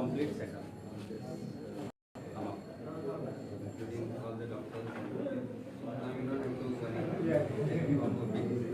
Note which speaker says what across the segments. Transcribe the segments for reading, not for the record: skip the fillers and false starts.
Speaker 1: Complete setup. Including all the doctors. Now you don't have to worry. All will be sir,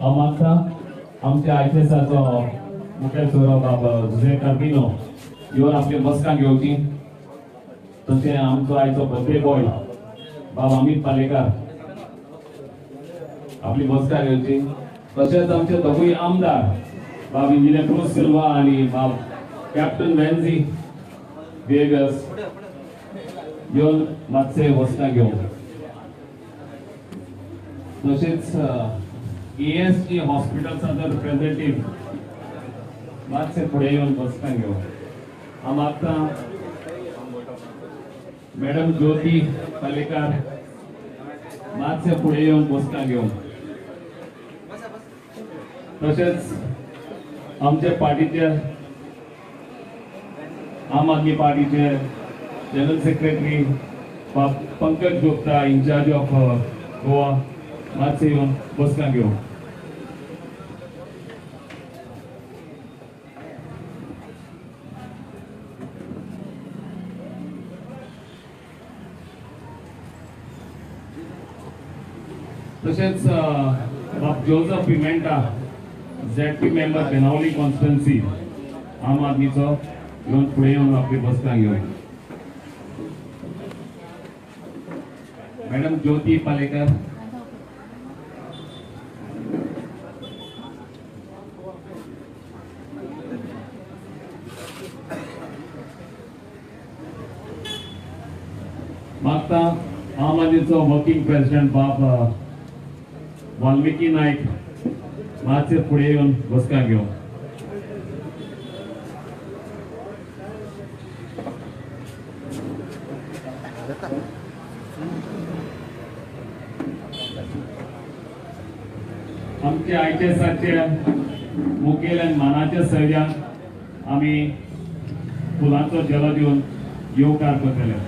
Speaker 2: हांव आमच्या आयएसएसाचो मुखेल सोयरो बाब जुझे कार्बिनो येवन आपली बसका घेवची. तशें आमचो आयचो बर्थडे बॉय बाब अमित पालेकार आपली बसका घेवची. तशेंच आमचे दोगूय आमदार बाब इंजिनियर क्रूज सिल्वा आनी बाब कॅप्टन वेन्झी वेगस येवन मातशे बसका घेवंक. तशेंच ASG हॉस्पिटल्साचो रिप्रेझेंटेटिव्ह मातशे फुडें येवन बसका घेवंक. हांव मागता मॅडम ज्योती पालेकार मातशे फुडें येवन बसका घेवंक. तशेंच आमचे पार्टीचे आम आदमी पार्टीचे जनरल सेक्रेटरी बाब पंकज गुप्ता इन्चार्ज ऑफ गोवा मातशे येवन बसका घेवंक. तशेंच बाब Joseph Pimenta ZP member Benaulim constituency आम आदमीचो येवन फुडें येवन आपली बसका घेवन. मॅडम ज्योती पालेकर मागता आम आदमीचो वर्किंग प्रेसिडेंट बाब वाल्मिकी नायक मातशे फुडें येवन बसका घेवंक. आमचे आयचे सारचे मुखेल आनी मानाच्या सैऱ्यांक आमी फुलांचो झेलो दिवन येवकार करतले.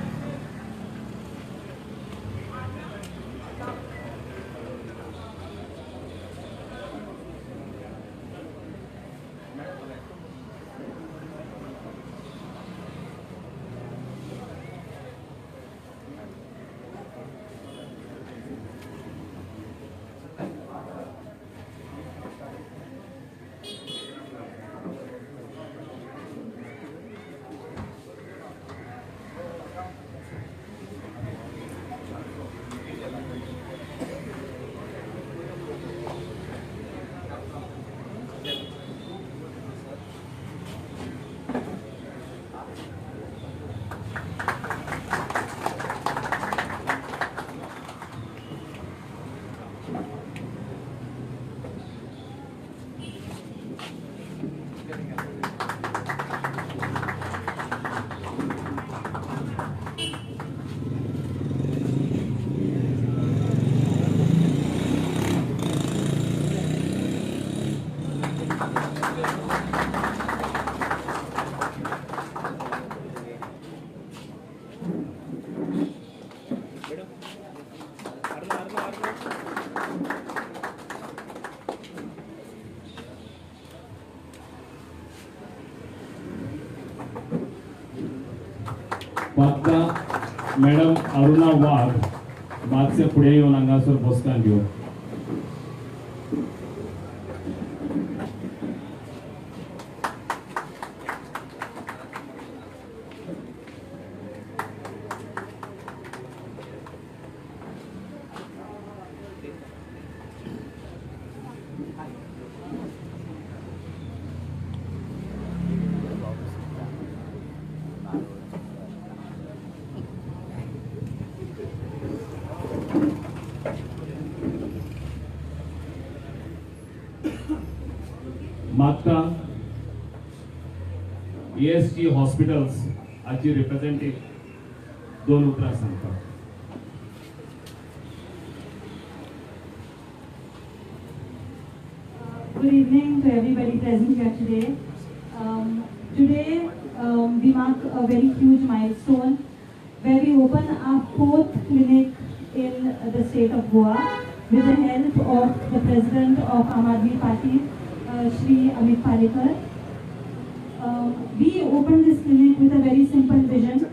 Speaker 2: मागता मॅडम अरुणा वाघ मातशे फुडें येवन हांगासर बसकान घेवन. मागता ASG hospitals हाची रिप्रेझेंटेटिव्ह दोन उतरां सांगता.
Speaker 3: Good evening to everybody present here today. Today we mark a very huge milestone where we open our fourth clinic in the state of Goa with the help of the president of Aam Aadmi Party, Shri Amit Palekar. We opened this clinic with a very simple vision.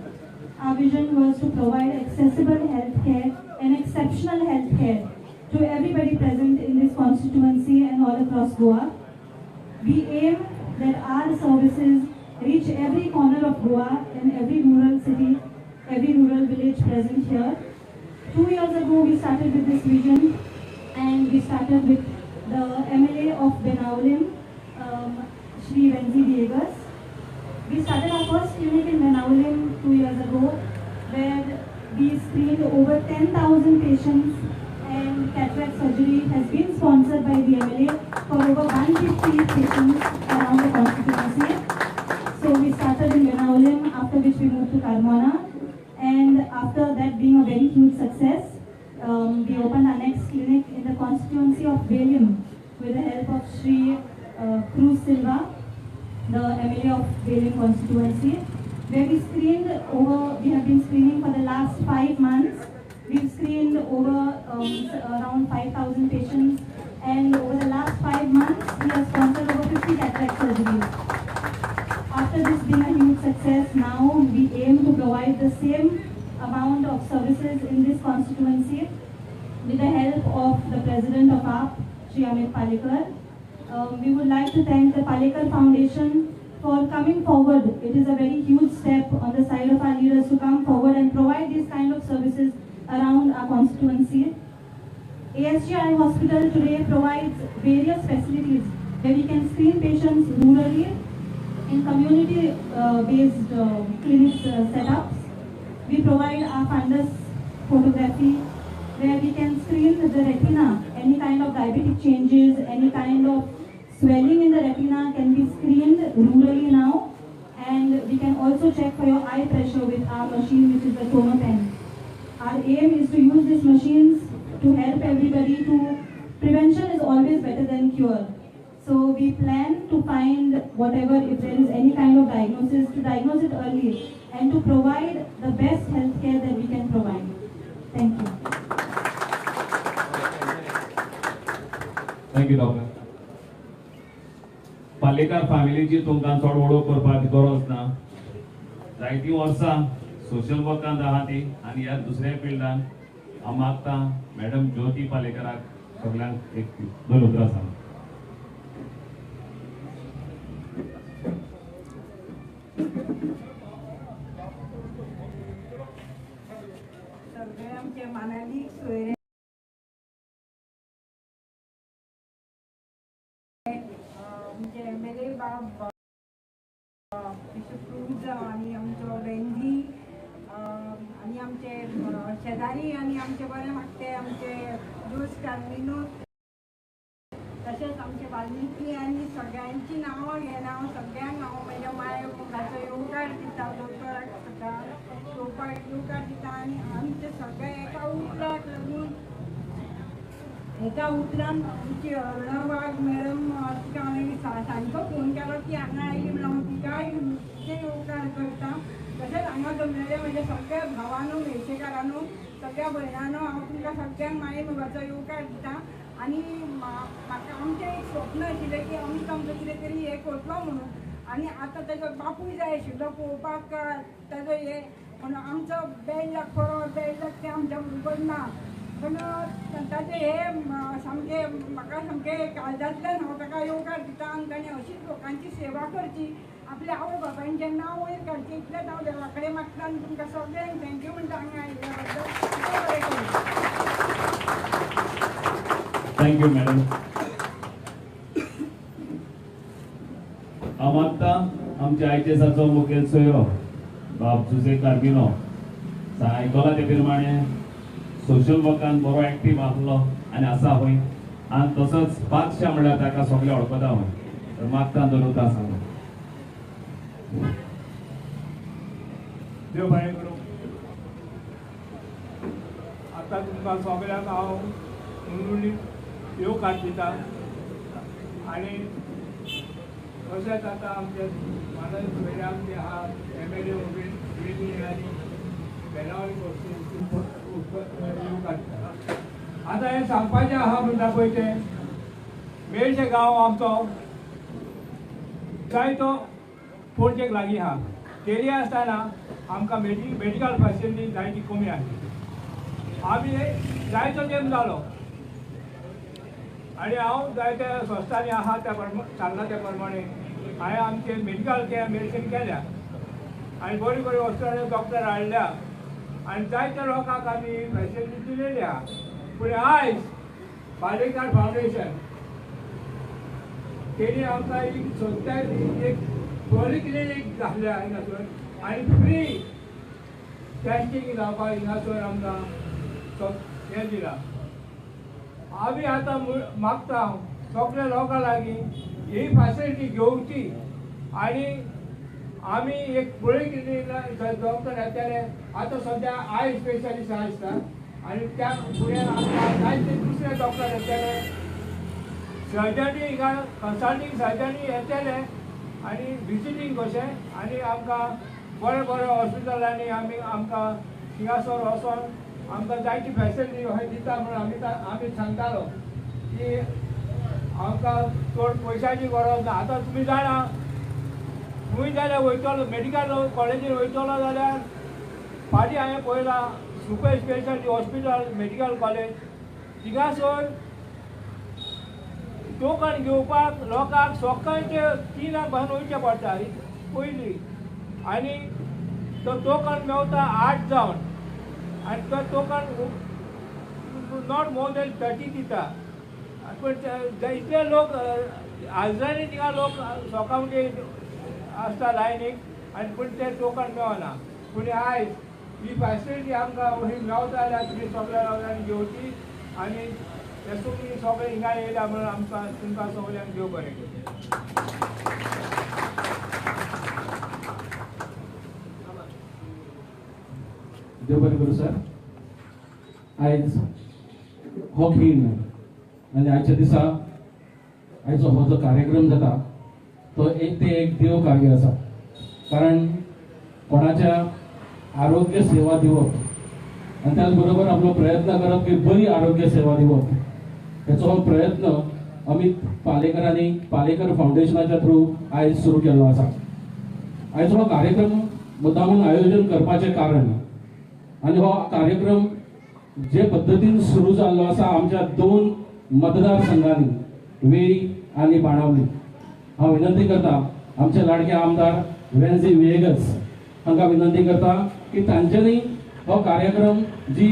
Speaker 3: Our vision was to provide accessible healthcare and exceptional healthcare to everybody present in this constituency and all across Goa. We aim that our services reach every corner of Goa and every rural city, every rural village present here. 2 years ago, we started with this vision, and we started with the MLA of Benaulim, Shri Venzy Viegas. We started our first clinic in Benaulim 2 years ago, where we screened over 10,000 patients, and cataract surgery has been sponsored by the MLA for over 150 patients around the constituency. So we started in Benaulim, after which we moved to Carmona, and after that being a very huge success, we opened our next clinic in the constituency of Velim with the help of Shri Cruz Silva, the MLA of Velim constituency, where we screened over, we have been screening for the last 5 months. We've screened over around 5,000 patients, and over the last 5 months, we have sponsored over 50 cataract surgeries. After this being a huge success, now we aim to provide the same amount of services in this constituency with the help of the president of AAP, Shri Amit Palekar. We would like to thank the Palekar Foundation for coming forward. It is a very huge step on the side of our leaders to come forward and provide these kind of services around our constituency. ASG Eye Hospital today provides various facilities where we can screen patients rurally in community-based clinics setups. We provide our fundus photography, where where we can screen the retina. Any kind of diabetic changes, any kind of swelling in the retina can be screened rurally now. And we can also check for your eye pressure with our machine, which is the Tonopen. Our aim is to use these machines to help everybody to... Prevention is always better than cure. So we plan to find whatever, if there is any kind of diagnosis, to diagnose it early and to provide the best healthcare that we can provide. Thank you.
Speaker 2: Thank you, Doctor. Palekar फॅमिलीची तुमकां चड वळख करपाची गरज ना. जायतीं वर्सां social वर्कांत आहा ती आनी ह्या दुसऱ्या फिल्डान हांव मागता मॅडम ज्योती पालेकराक सगळ्यांक एक दोन उतरां सांग.
Speaker 4: सगळे आमचे मानादीक सोयरे आमचे एम.एल.ए. बाब क्रूज आनी आमचो वेंजी आनी आमचे शेजारी आनी आमचे बरे मागते आमचे जोस कार्मिनो तशेंच आमचे वाल्मिकी आनी सगळ्यांची नांवां घेना हांव सगळ्यांक हांव म्हज्या माय मोगाचो येवकार दिता, दोतोराक सगळ्यांक येवकार दिता. आनी आमचे सगळे एका उतराक लागून एका उतरान आमची अरुणा वाघ मॅडम तिका हांवें सांजचो फोन केलो ती हांगा आयली म्हणून हांव तिकाय येवकार करता. तशेंच हांगा जमलेले म्हज्या सगळ्या भावांनो, मेरशेकारांनो, सगळ्या भयणांनो हांव तुमकां सगळ्यांक माये मोगाचो येवकार दिता. आनी म्हाका आमचें एक स्वप्न आशिल्लें की आमी आमचो कितें तरी हें करतलो म्हणून, आनी आतां ताजो बापूय जाय आशिल्लो पळोवपाक ताजो हें म्हणून आमचो 1.5 लाख बरो 1.5 लाख तें आमच्या बरोबर ना, पूण ताजें हें सामकें म्हाका सामकें काळजांतल्यान हांव ताका येवकार दिता. आनी ताणें अशीच लोकांची सेवा करची, आपल्या आवय बापायचें नांव वयर काडचें, इतलेंच हांव देवा कडेन मागता. आनी तुमकां सगळ्यांक thank you म्हणटा हांगा आयिल्ल्या बद्दल. बरें करूं.
Speaker 2: Thank you madam. हांव मागता आमच्या आयचेसाचो मुखेल सोयरो बाब जुजे कार्मिनो आयकला ते प्रमाणे सोशल वर्कान बरो एक्टीव आसलो आनी आसा खंय, आनी तसोच बादशा म्हणल्यार ताका सगळे वळखता खंय. तर मागता दोन उतरां सांगू.
Speaker 5: देव बरें करूं. आतां तुमकां सगळ्यांक हांव हुनहुनीत येवकार दिता. आनी तशेंच आतां आमचे मानस सोयरे आमचे आहा एम.एल.ए. वेली आनी बेलावली येवकार दिता. आतां हें सांगपाचें आहा म्हणटा पळय तें मेरशे गांव आमचो जायतो पणजेक लागीं आहा, तरी आसतना आमकां मेडिकल फॅसिलिटी जायती कमी आसली. आमी जायतो तेंप जालो आनी हांव जायत्या संस्थांनी आहा त्या सांगला त्या प्रमाणे हांवें आमचे मेडिकल केअर मेडिसीन केल्या आनी बरी बरी हॉस्पिटलांनी डॉक्टर हाडल्या आनी जायत्या लोकांक आमी फॅसिलिटी दिलेली आहा. पूण आयज पालेकार फावंडेशन तेणी आमकां एक सद्या एक पॉलिक्लिनीक घातल्या हिंगासर आनी फ्री टेस्टींग जावपाक हिंगासर आमकां हें दिलां. आमी आतां मागता सगळ्या लोकां लागीं ही फॅसिलिटी घेवची आनी आमी एक पॉलिक्लिनीक डॉक्टर येतले. आतां सद्या I specialist आसता आनी त्या फुडें आमकां जायते दुसरे डॉक्टर येतले, सर्जनी हिंगा कन्सल्टींग सर्जनी येतले आनी विजिटींग कशें आनी आमकां बरें बरें हॉस्पिटलांनी आमी आमकां थिंगासर वचोन आमकां जायती फॅसिलिटी अशें दिता म्हणून आमी सांगतालो की आमकां चड पयशांची गरज ना. आतां तुमी जाणा खंय जाल्यार वयतलो मेडिकल कॉलेजीन वयतलो जाल्यार फाटीं हांवें पळयलां super speciality hospital medical college थिंगासर token घेवपाक लोकांक सकाळचे 3 पासून वयचें पडटा पयलीं, आनी तो टोकन मेवता 8 जावन आनी तो टोकन not more than 30 दिता. पूण इतले लोक हजारांनी थिंगा लोक सकाळचे आसता लायनीक आनी पूण ते टोकन मेळना. पूण आयज ही फॅसिलिटी आमकां अशी मेवता जाल्यार तुमी सगळ्या लोकांनी घेवची आनी ते तुमी सगळे हिंगा येयल्या म्हणून आमकां तुमकां सगळ्यांक देव बरें करूं.
Speaker 2: देव बरें करूं सर. आयज हो खीण आनी आयच्या दिसा आयचो हो जो कार्यक्रम जाता तो एक ते एक देव कार्य आसा, कारण कोणाच्या आरोग्य सेवा दिवप आनी त्याच बरोबर आपलो प्रयत्न करप की बरी आरोग्य सेवा दिवप, हेचो हो प्रयत्न अमित पालेकरांनी पालेकर फावंडेशनाच्या थ्रू आयज सुरू केल्लो आसा. आयज हो कार्यक्रम मुद्दामून आयोजन करपाचें कारण आनी हो कार्यक्रम जे पद्दतीन सुरू जाल्लो आसा आमच्या दोन मतदारसंघांनी वेळी आनी बाणावली, हांव विनंती करता आमचे लाडके आमदार वेन्झी व्हिएगस हांकां विनंती करता की तांच्यांनी हो कार्यक्रम जी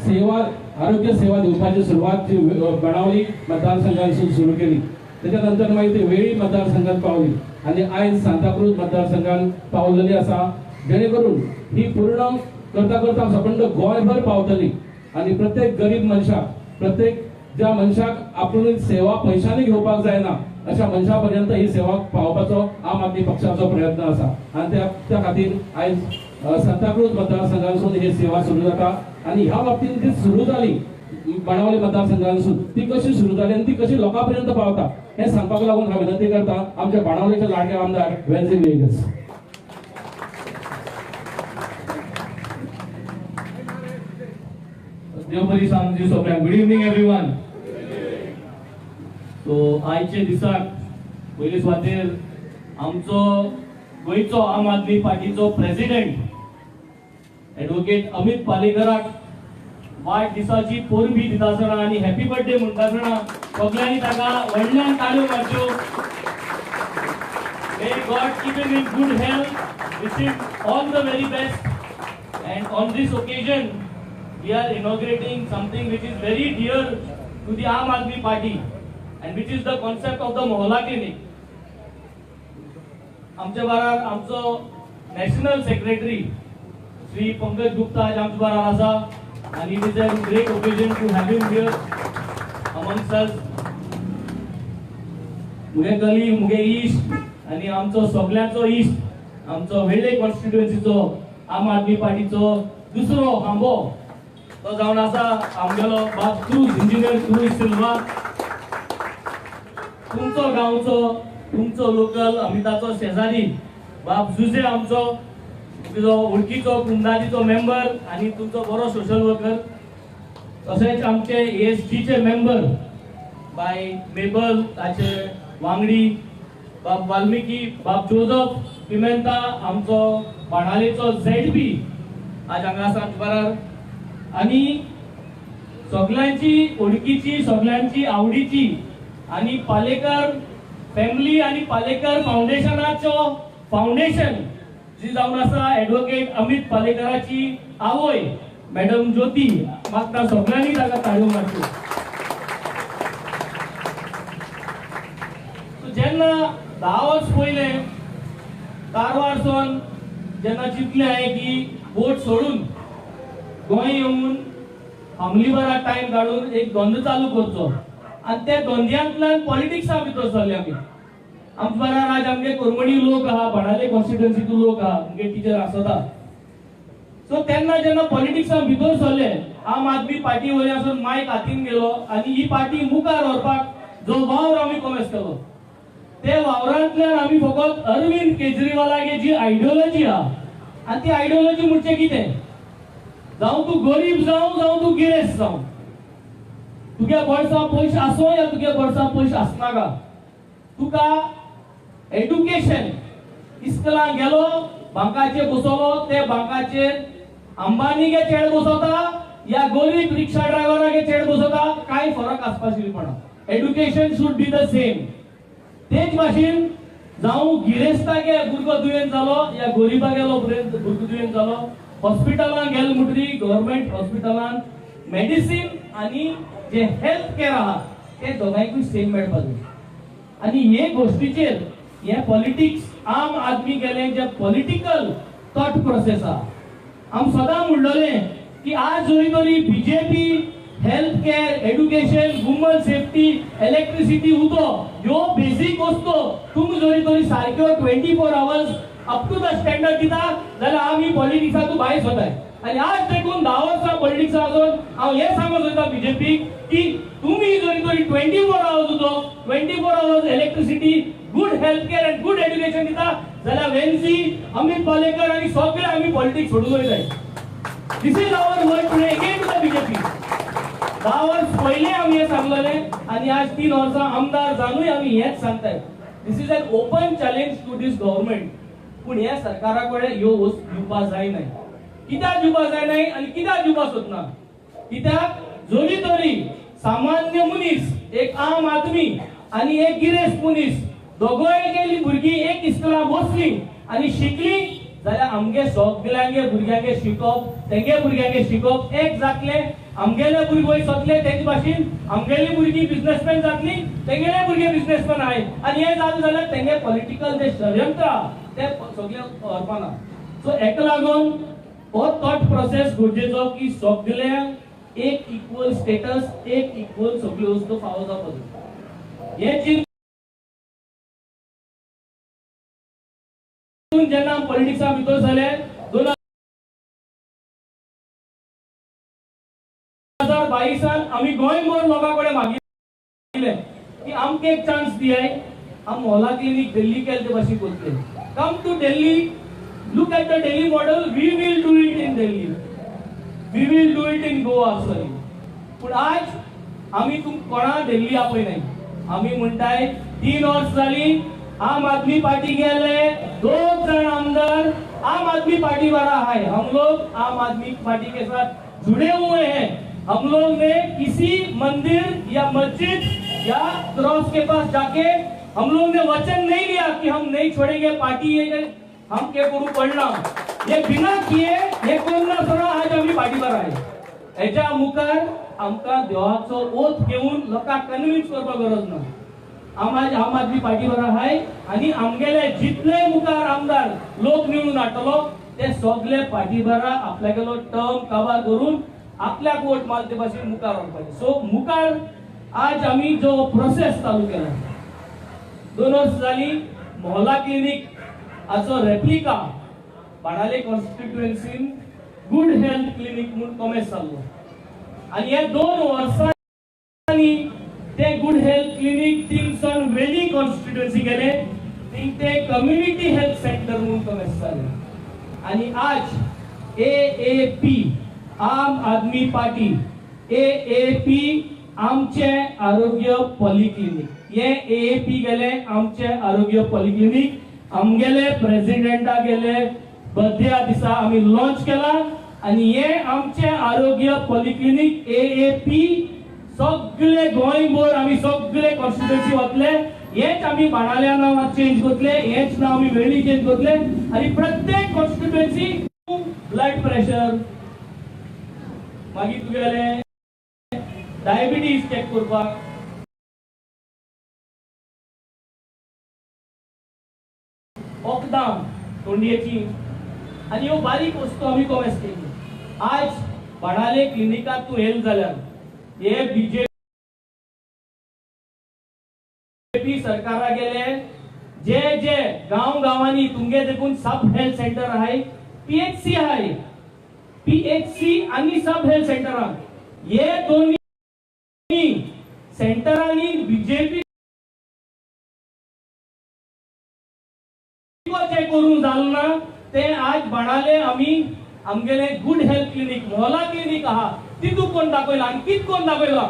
Speaker 2: सेवा आरोग्य सेवा दिवपाची सुरवात जी बाणावली मतदारसंघांतसून सुरू केली, त्याच्या नंतर मागीर ती वेळी मतदारसंघात पावली आनी आयज सांताक्रूज मतदारसंघात पावलेली आसा, जेणे करून ही पूर्ण करता करता सकंड गोंयभर पावतली आनी प्रत्येक गरीब मनशाक, प्रत्येक ज्या मनशाक आपूण सेवा पयशांनी घेवपाक जायना अशा मनशा पर्यंत ही सेवा पावपाचो आम आदमी पक्षाचो प्रयत्न आसा. आनी त्या खातीर आयज सांताक्रूज मतदारसंघांतसून ही सेवा सुरू जाता आनी ह्या बाबतींत जी सुरू जाली बाणावली मतदारसंघांतसून ती कशी सुरू जाली आनी ती कशी लोकां पर्यंत पावता हें सांगपाक लागून हांव विनंती करता आमच्या बाणावलीचे लाडके आमदार वेन्झी व्हिएगस.
Speaker 6: देव बरी सांजची सगळ्यांक. Good evening everyone. सो आयचे दिसाक पयले सुवातेर आमचो गोंयचो आम आदमी पार्टीचो प्रेसिडेंट एडवोकेट अमित पालेकराक वाडदिसाची परबी दिता आसतना आनी हॅपी बर्थडे म्हणटा आसतना सगळ्यांनी ताका व्हडल्यान ताळयो मारच्यो. May God keep him in good health. Wish him all the very best. And on this occasion we are inaugurating something which is very dear to the Aam Aadmi Party and which is the concept of the Mohalla Clinic. आमच्या बारार आमचो national secretary Shri Pankaj Gupta आज आमच्या बारार आसा आनी it is a great occasion to have him here amongst us. मुगे colleague, मुगे इश्ट आनी आमचो सगळ्यांचो इश्ट, आमचो वेळे कॉन्स्टिट्युएन्सीचो आम आदमी पार्टीचो दुसरो खांबो तो जावन आसा आमगेलो बाब क्रूज, इंजिनियर क्रूज सिल्वा. तुमचो गांवचो, तुमचो लोकल अमिताचो शेजारी बाब जुजे आमचो तुजो वळखीचो कुंदाजीचो मेंबर आनी तुमचो बरो सोशल वर्कर. तशेंच आमचे एएसजीचे मेंबर बाय मेबल, ताचे वांगडी बाब वाल्मिकी, बाब जोजफ पिमेंता, आमचो बाणालेचो झेडपी आज हांगा आसा आमच्या बरार. आनी सगळ्यांची ओळखीची, सगळ्यांची आवडीची आनी पालेकर फॅमिली आनी पालेकर फावंडेशनाचो फावंडेशन जी जावन आसा एडवोकेट अमित पालेकराची आवय मॅडम ज्योती, म्हाका सगळ्यांनी ताका ताळयो मारच्यो. जेन्ना 10 वर्स पयलें कारवारसून जेन्ना चिंतलें हांवें की बोट सोडून गोंय येवन फॅमिली बरा टायम काडून एक धंदो चालू करचो आनी त्या धंद्यांतल्यान पॉलिटिक्सा भितर सरले आमी. आमच्या बरार आज आमगे कोरमणी लोक आहा, बाणाले कॉन्स्टिट्युएन्सीचो लोक आहा, आमगे टिचर आसता. सो तेन्ना जेन्ना पॉलिटिक्सा भितर सरले आम आदमी पार्टी वयल्यान आसून मायक हातीन गेलो आनी ही पार्टी मुखार व्हरपाक जो वावर आमी कोमेस केलो ते वावरांतल्यान आमी फकत अरविंद केजरीवालागे जी आयडियोलॉजी आहा आनी ती आयडियोलॉजी म्हणजे कितें, जावं तूं गरीब जावं, जावं तूं गिरेस्त जावं, तुगे बोल्सां पयशे आसो या तुगे बोल्सां पयशे आसनाका, तुका एड्युकेशन इस्कलान गेलो बांकाचेर बसवलो ते बांकाचेर अंबानीगे चेड बसवता या गरीब रिक्षा ड्रायव्हरागे चेड बसवता, कांय फरक आसपाची पडना. Education should be the same. तेच भाशेन जावं गिरेस्तागे भुरगो दुयेंत जालो या गरिबागेलो भुरगो दुयेंत जालो, हॉस्पिटलान गेले म्हणटरी गव्हर्मेंट हॉस्पिटलान मेडिसीन आनी जे हेल्थ केअर आहा ते दोगांयकूय सेम मेळपाक जाय. आनी हे गोश्टीचेर हे पॉलिटिक्स आम आदमी गेले जे पॉलिटिकल थॉट प्रोसेस आहा, आम सदां म्हणलोले की आज जरी तरी BJP health care, education, woman safety, electricity उदो ह्यो बेसीक वस्तू तुमी जरी तरी सारक्यो 24 hours up to the standard दिता जाल्यार आमी पॉलिटिक्सांतूय भायर सोदाय. आनी आज देखून 10 वर्सां पॉलिटिक्सा आसून हांव हें सांगूंक सोदता बीजेपीक की तुमी जरी तरी 24 आवर्स उदो, 24 hours electricity, good health care and good education दिता जाल्यार वेन्सी, अमित पालेकर आनी सगळे आमी पॉलिटिक्स सोडून वयताय. This is our word today again to the BJP. 10 वर्स पयले आमी हें सांगलेलें आनी आज 3 वर्सां आमदार जावनूय आमी हेंच सांगताय. This is an open challenge to this government. पूण ह्या सरकारा कडेन ह्यो वस्तू दिवपा जायनाय. कित्याक दिवपा जायनाय आनी कित्याक दिवपा सोदना? कित्याक जरी तरी सामान्य मनीस, एक आम आदमी आनी एक गिरेस्त मनीस दोगोय गेली भुरगीं एक इस्कुलां बसली आनी शिकली जाल्यार आमगे सगल्यांगे भुरग्यांगे शिकप, तेंगे भुरग्यांगे शिकप एक जातलें. आमगेले भुरगे सोदले तेजे भाशेन आमगेली भुरगीं बिजनेसमॅन जातली, तेंगेले भुरगे बिजनेसमॅन आहाय. आनी हें जालें जाल्यार तेंगे पॉलिटिकल जे षडयंत्र आहा ते सगळें व्हरपाना. सो हेका लागून हो थॉट प्रोसेस गरजेचो की सगळ्यांक एक इक्वल स्टेटस, एक इक्वल सगळ्यो वस्तू फावो जावपाक जाय. हें चिंतून जेन्ना पॉलिटिक्सा भितर जाले 2022 आमी गोंयभर लोकां कडेन मागिल्लें की आमकां एक चान्स दियाय, आम मोहल्ला क्लिनीक दिल्ली केले ते भाशेन करतले. Come to Delhi, look at the Delhi model, we will do it in Delhi, we will do it in Goa. Sorry, पूण आज आमी तुमकां कोणा दिल्ली आपयनाय. आमी म्हणटाय 3 वर्स जाली आम आदमी पार्टी गेले 2 जण आमदार आम आदमी पार्टी वाला है. हम लोग आम आदमी पार्टी के साथ जुड़े हुए हैं. हम लोग ने किसी मंदिर या मस्जिद या क्रॉस के पास जाके हम लोग ने वचन नहीं लिया कि हम नहीं छोड़ेंगे पार्टी, ये हम के करू पडना, ये बिना किए हे कोण सोडा आज आमी पार्टी पर आये. हेच्या मुखार आमकां देवाचो ओथ घेवन लोकांक कन्विन्स करपाक गरज ना. आम आज आम आदमी पार्टी वर आहाय आनी आमगेले जितले मुखार आमदार लोक निवडून हाडटलो ते सगळे पार्टी बरा आपल्यागेलो टर्म काबार करून आपल्याक वोट मारते भाशेन मुखार व्हरपाचें. सो मुखार आज आमी जो प्रोसेस चालू केला 2 वर्स जाली मोहल्ला क्लिनीक हाचो रेप्लिका बाणाले कॉन्स्टिट्युएन्सीन गुड हेल्थ क्लिनीक म्हूण कॉमेस जाल्लो आनी ह्या 2 वर्सांनी ते गुड हेल्थ क्लिनीक थिंगसान वेली कॉन्स्टिट्युएन्सी गेले, थिंग ते कम्युनिटी हेल्थ सेंटर म्हूण कॉमेस जालें. आनी आज AAP Aam Aadmi party, AAP आमचें आरोग्य पॉलिक्लिनीक, हे AAP गेले आमचें आरोग्य पॉलिक्लिनीक आमगेले प्रेसिडेंटा गेले बर्थडे दिसा आमी लॉन्च केला. आनी हे आमचें आरोग्य पॉलिक्लिनीक AAP सगळे गोंयभर आमी सगळे कॉन्स्टिट्युएन्सी वतले. हेच आमी बाणाल्या नांव चेंज करतले, हेच नांव आमी वेळी चेंज करतले आनी प्रत्येक कॉन्स्टिट्युएन्सी ब्लड प्रेशर, मागीर तुगेले डायबिटीज चॅक करपाक, वखदां तोंडयेची आनी ह्यो बारीक वस्तू आमी कॉमेस केली. आज बाणाले क्लिनिकांत तूं येयलें जाल्यार हे बीजेपी सरकारा गेले जे जे गांव गांवांनी तुमगे देखून सब हेल्थ सेंटर आहाय, PHC आहाय, PHC आनी सब हेल्थ सेंटरां, हे दोन्ही सेंटरांनी बीजेपी जे करूंक जालें ना ते आज बाणाले आमी आमगेले good health clinic, Mohalla clinic आहा तितू कोण दाखयला आनी कित कोण दाखयला.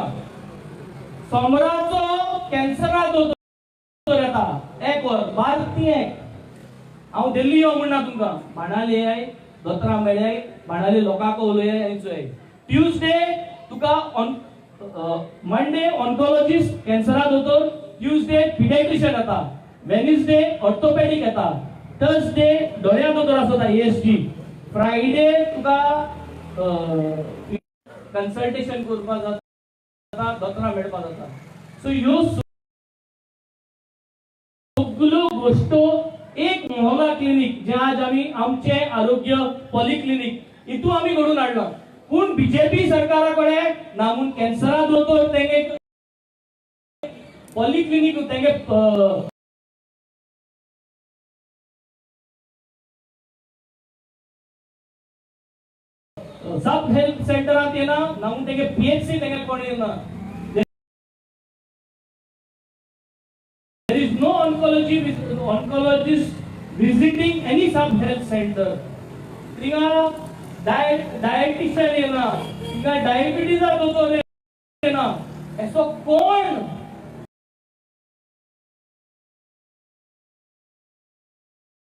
Speaker 6: सोमराचो कॅन्सरा दोतोर येता 1 वर 12 ते 1. हांव दिल्ली यो म्हणना तुमकां, बाणाले येय, दोतोरां मेळ्याय, बाणाले लोकांक उलयाय आनी चोय. ट्युजडे तुका मंडे ऑन्कोलॉजिस्ट कॅन्सरा दोतोर, ट्युजडे पिडियाट्रिशियन येता, वेनसडे ऑर्थोपेडीक येता, थर्सडे दोळ्या दोतोर आसता ESG, Friday तुका कन्सल्टेशन करपाक जाता, दोतोरां मेळपाक जाता. सो ह्यो सगल्यो गोश्टो एक मोहल्ला क्लिनीक जे आज आमी आमचें आरोग्य पॉलिक्लिनीक हितू आमी घडून हाडला. पूण बीजेपी सरकारा कडेन ना म्हूण कॅन्सरा दोतोर तेंगे पॉलिक्लिनीक तेंगे सब हेल्थ सेंटरात येना, ना म्हूण तेंगे पीएचसी तेंगे कोण येना. There is no oncologist visiting any sub health center. थिंगा डायटिशियन येना, थिंगा डायबिटीजा दोतोर येना. असो कोण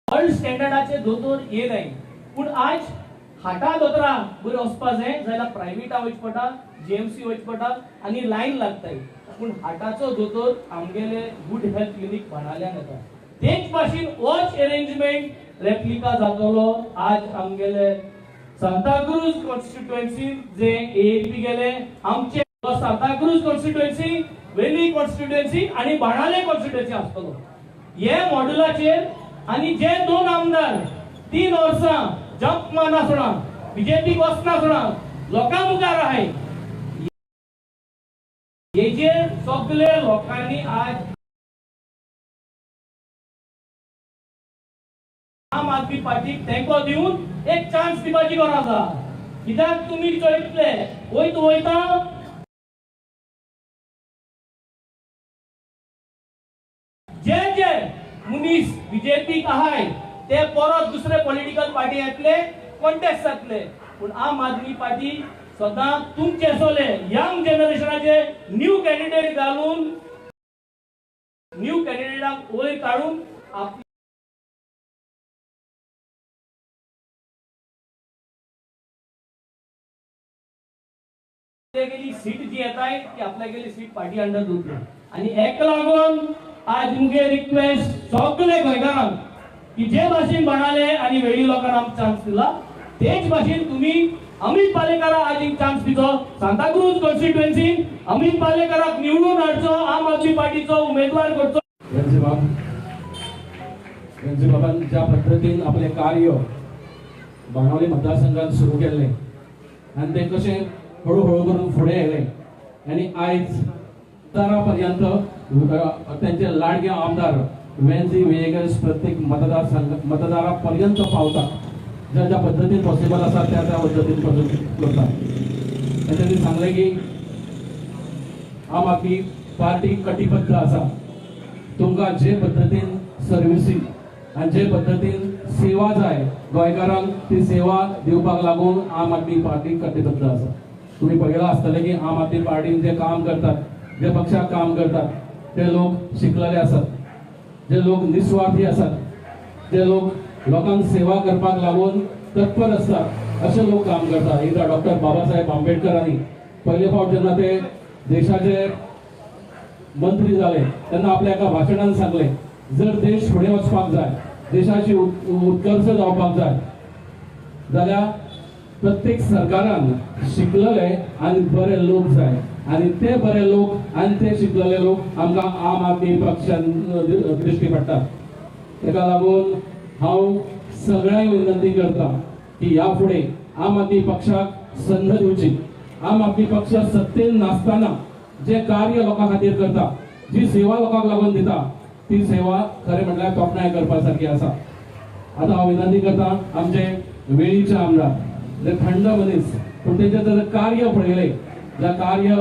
Speaker 6: वर्ल्ड स्टँडर्डाचे दोतोर येनाय. पूण आज हाटा दोतोरा बरें वचपा जाय जाल्यार प्रायवेटा वचपा पडटा, जीएमसी वचपा पडटा आनी लायन लागताय. पूण हाटाचो दोतोर आमगेले गुड हेल्थ क्लिनीक बाणाल्यान येता. तेच भाशेन वॉच अरेंजमेंट रेप्लिका जातलो आज आमगेले सांताक्रूज कॉन्स्टिट्युएन्सी जे एएपी गेले आमचे सांताक्रूज कॉन्स्टिट्युएन्सी, वेली कॉन्स्टिट्युएन्सी आनी बाणाले कॉन्स्टिट्युएन्सी आसतलो हे मॉड्युलाचेर. आनी जे 2 आमदार 3 वर्सां जंप मारना बीजेपीक वचना सोडा लोकां मुखार आहाय, हेजेर सगळे लोकांनी आज आम आदमी पार्टीक तेंको दिवन एक चान्स दिवपाची गरज आसा. कित्याक तुमी चोयतले वयता वयता जे जे मनीस बीजेपीक आहाय ते परत दुसरे पॉलिटिकल पार्टी येतले, कॉन्टेस्ट जातले. पूण आम आदमी पार्टी सदां तुमचे सोले यंग जनरेशनाचे न्यू कॅन्डिडेट घालून न्यू कॅन्डिडेटाक वयर काडून आपल्यागेली सीट जी येताय ती आपल्यागेली सीट पार्टी अंडर दवरतली. आनी हेका लागून आज मुगे रिक्वेस्ट सगळे गोंयकारांक की जे भाशेन बाणाले आनी वेळी लोकांक आमकां चान्स दिला तेच भाशेन तुमी अमित पालेकाराक आज एक चान्स दिचो. सांताक्रूज कॉन्स्टिट्युएन्सीन अमित पालेकाराक निवडून हाडचो, आम आदमी पार्टीचो उमेदवार करचो.
Speaker 2: वेंझी बाबान ज्या पद्दतीन आपलें कार्य बाणावली मतदारसंघात सुरू केल्लें आनी तें कशें हळू हळू करून फुडें आयलें आनी आयज तरा पर्यंत तेंचे लाडके आमदार वेंझी व्हिएगस प्रत्येक मतदारसंघ मतदारा पर्यंत पावता, ज्या ज्या पद्दतीन पॉसिबल आसा त्या त्या पद्दतीन करता. तेंच्यांनी सांगलें की आम आदमी पार्टी कटिबद्ध आसा, तुमकां जे पद्दतीन सर्विसी आनी जे पद्दतीन सेवा जाय गोंयकारांक ती सेवा दिवपाक लागून आम आदमी पार्टी कटिबद्ध आसा. तुमी पळयलां आसतलें की आम आदमी पार्टीन जे काम करतात, जे पक्षाक काम करतात ते लोक शिकलेले आसात, जे लोक निस्वार्थी आसात, जे लोक लोकांक सेवा करपाक लागून तत्पर आसतात अशे लोक काम करतात. एकदा डॉक्टर बाबासाहेब आंबेडकरांनी पयले फावट जेन्ना ते देशाचे मंत्री जाले तेन्ना आपल्या एका भाशणान सांगलें, जर देश फुडें वचपाक जाय, देशाची उत्कर्ष जावपाक जाय जाल्यार प्रत्येक सरकारान शिकलेले आनी बरे लोक जाय आनी ते बरे लोक आनी ते शिकलेले लोक आमकां आम आदमी पक्षान दिश्टी पडटात. ताका लागून हांव सगळ्यांक विनंती करता की ह्या फुडें आम आदमी पक्षाक संद दिवची. आम आदमी पक्ष सत्तेन नासतना जे कार्य लोकां खातीर करता, जी सेवा लोकांक लागून दिता ती सेवा खरें म्हटल्यार तोखणाय करपा सारकी आसा. आतां हांव विनंती करता आमचे वेळीचे आमदार जे थंड मनीस पूण तेंचें जर कार्य पळयलें जाल्यार कार्य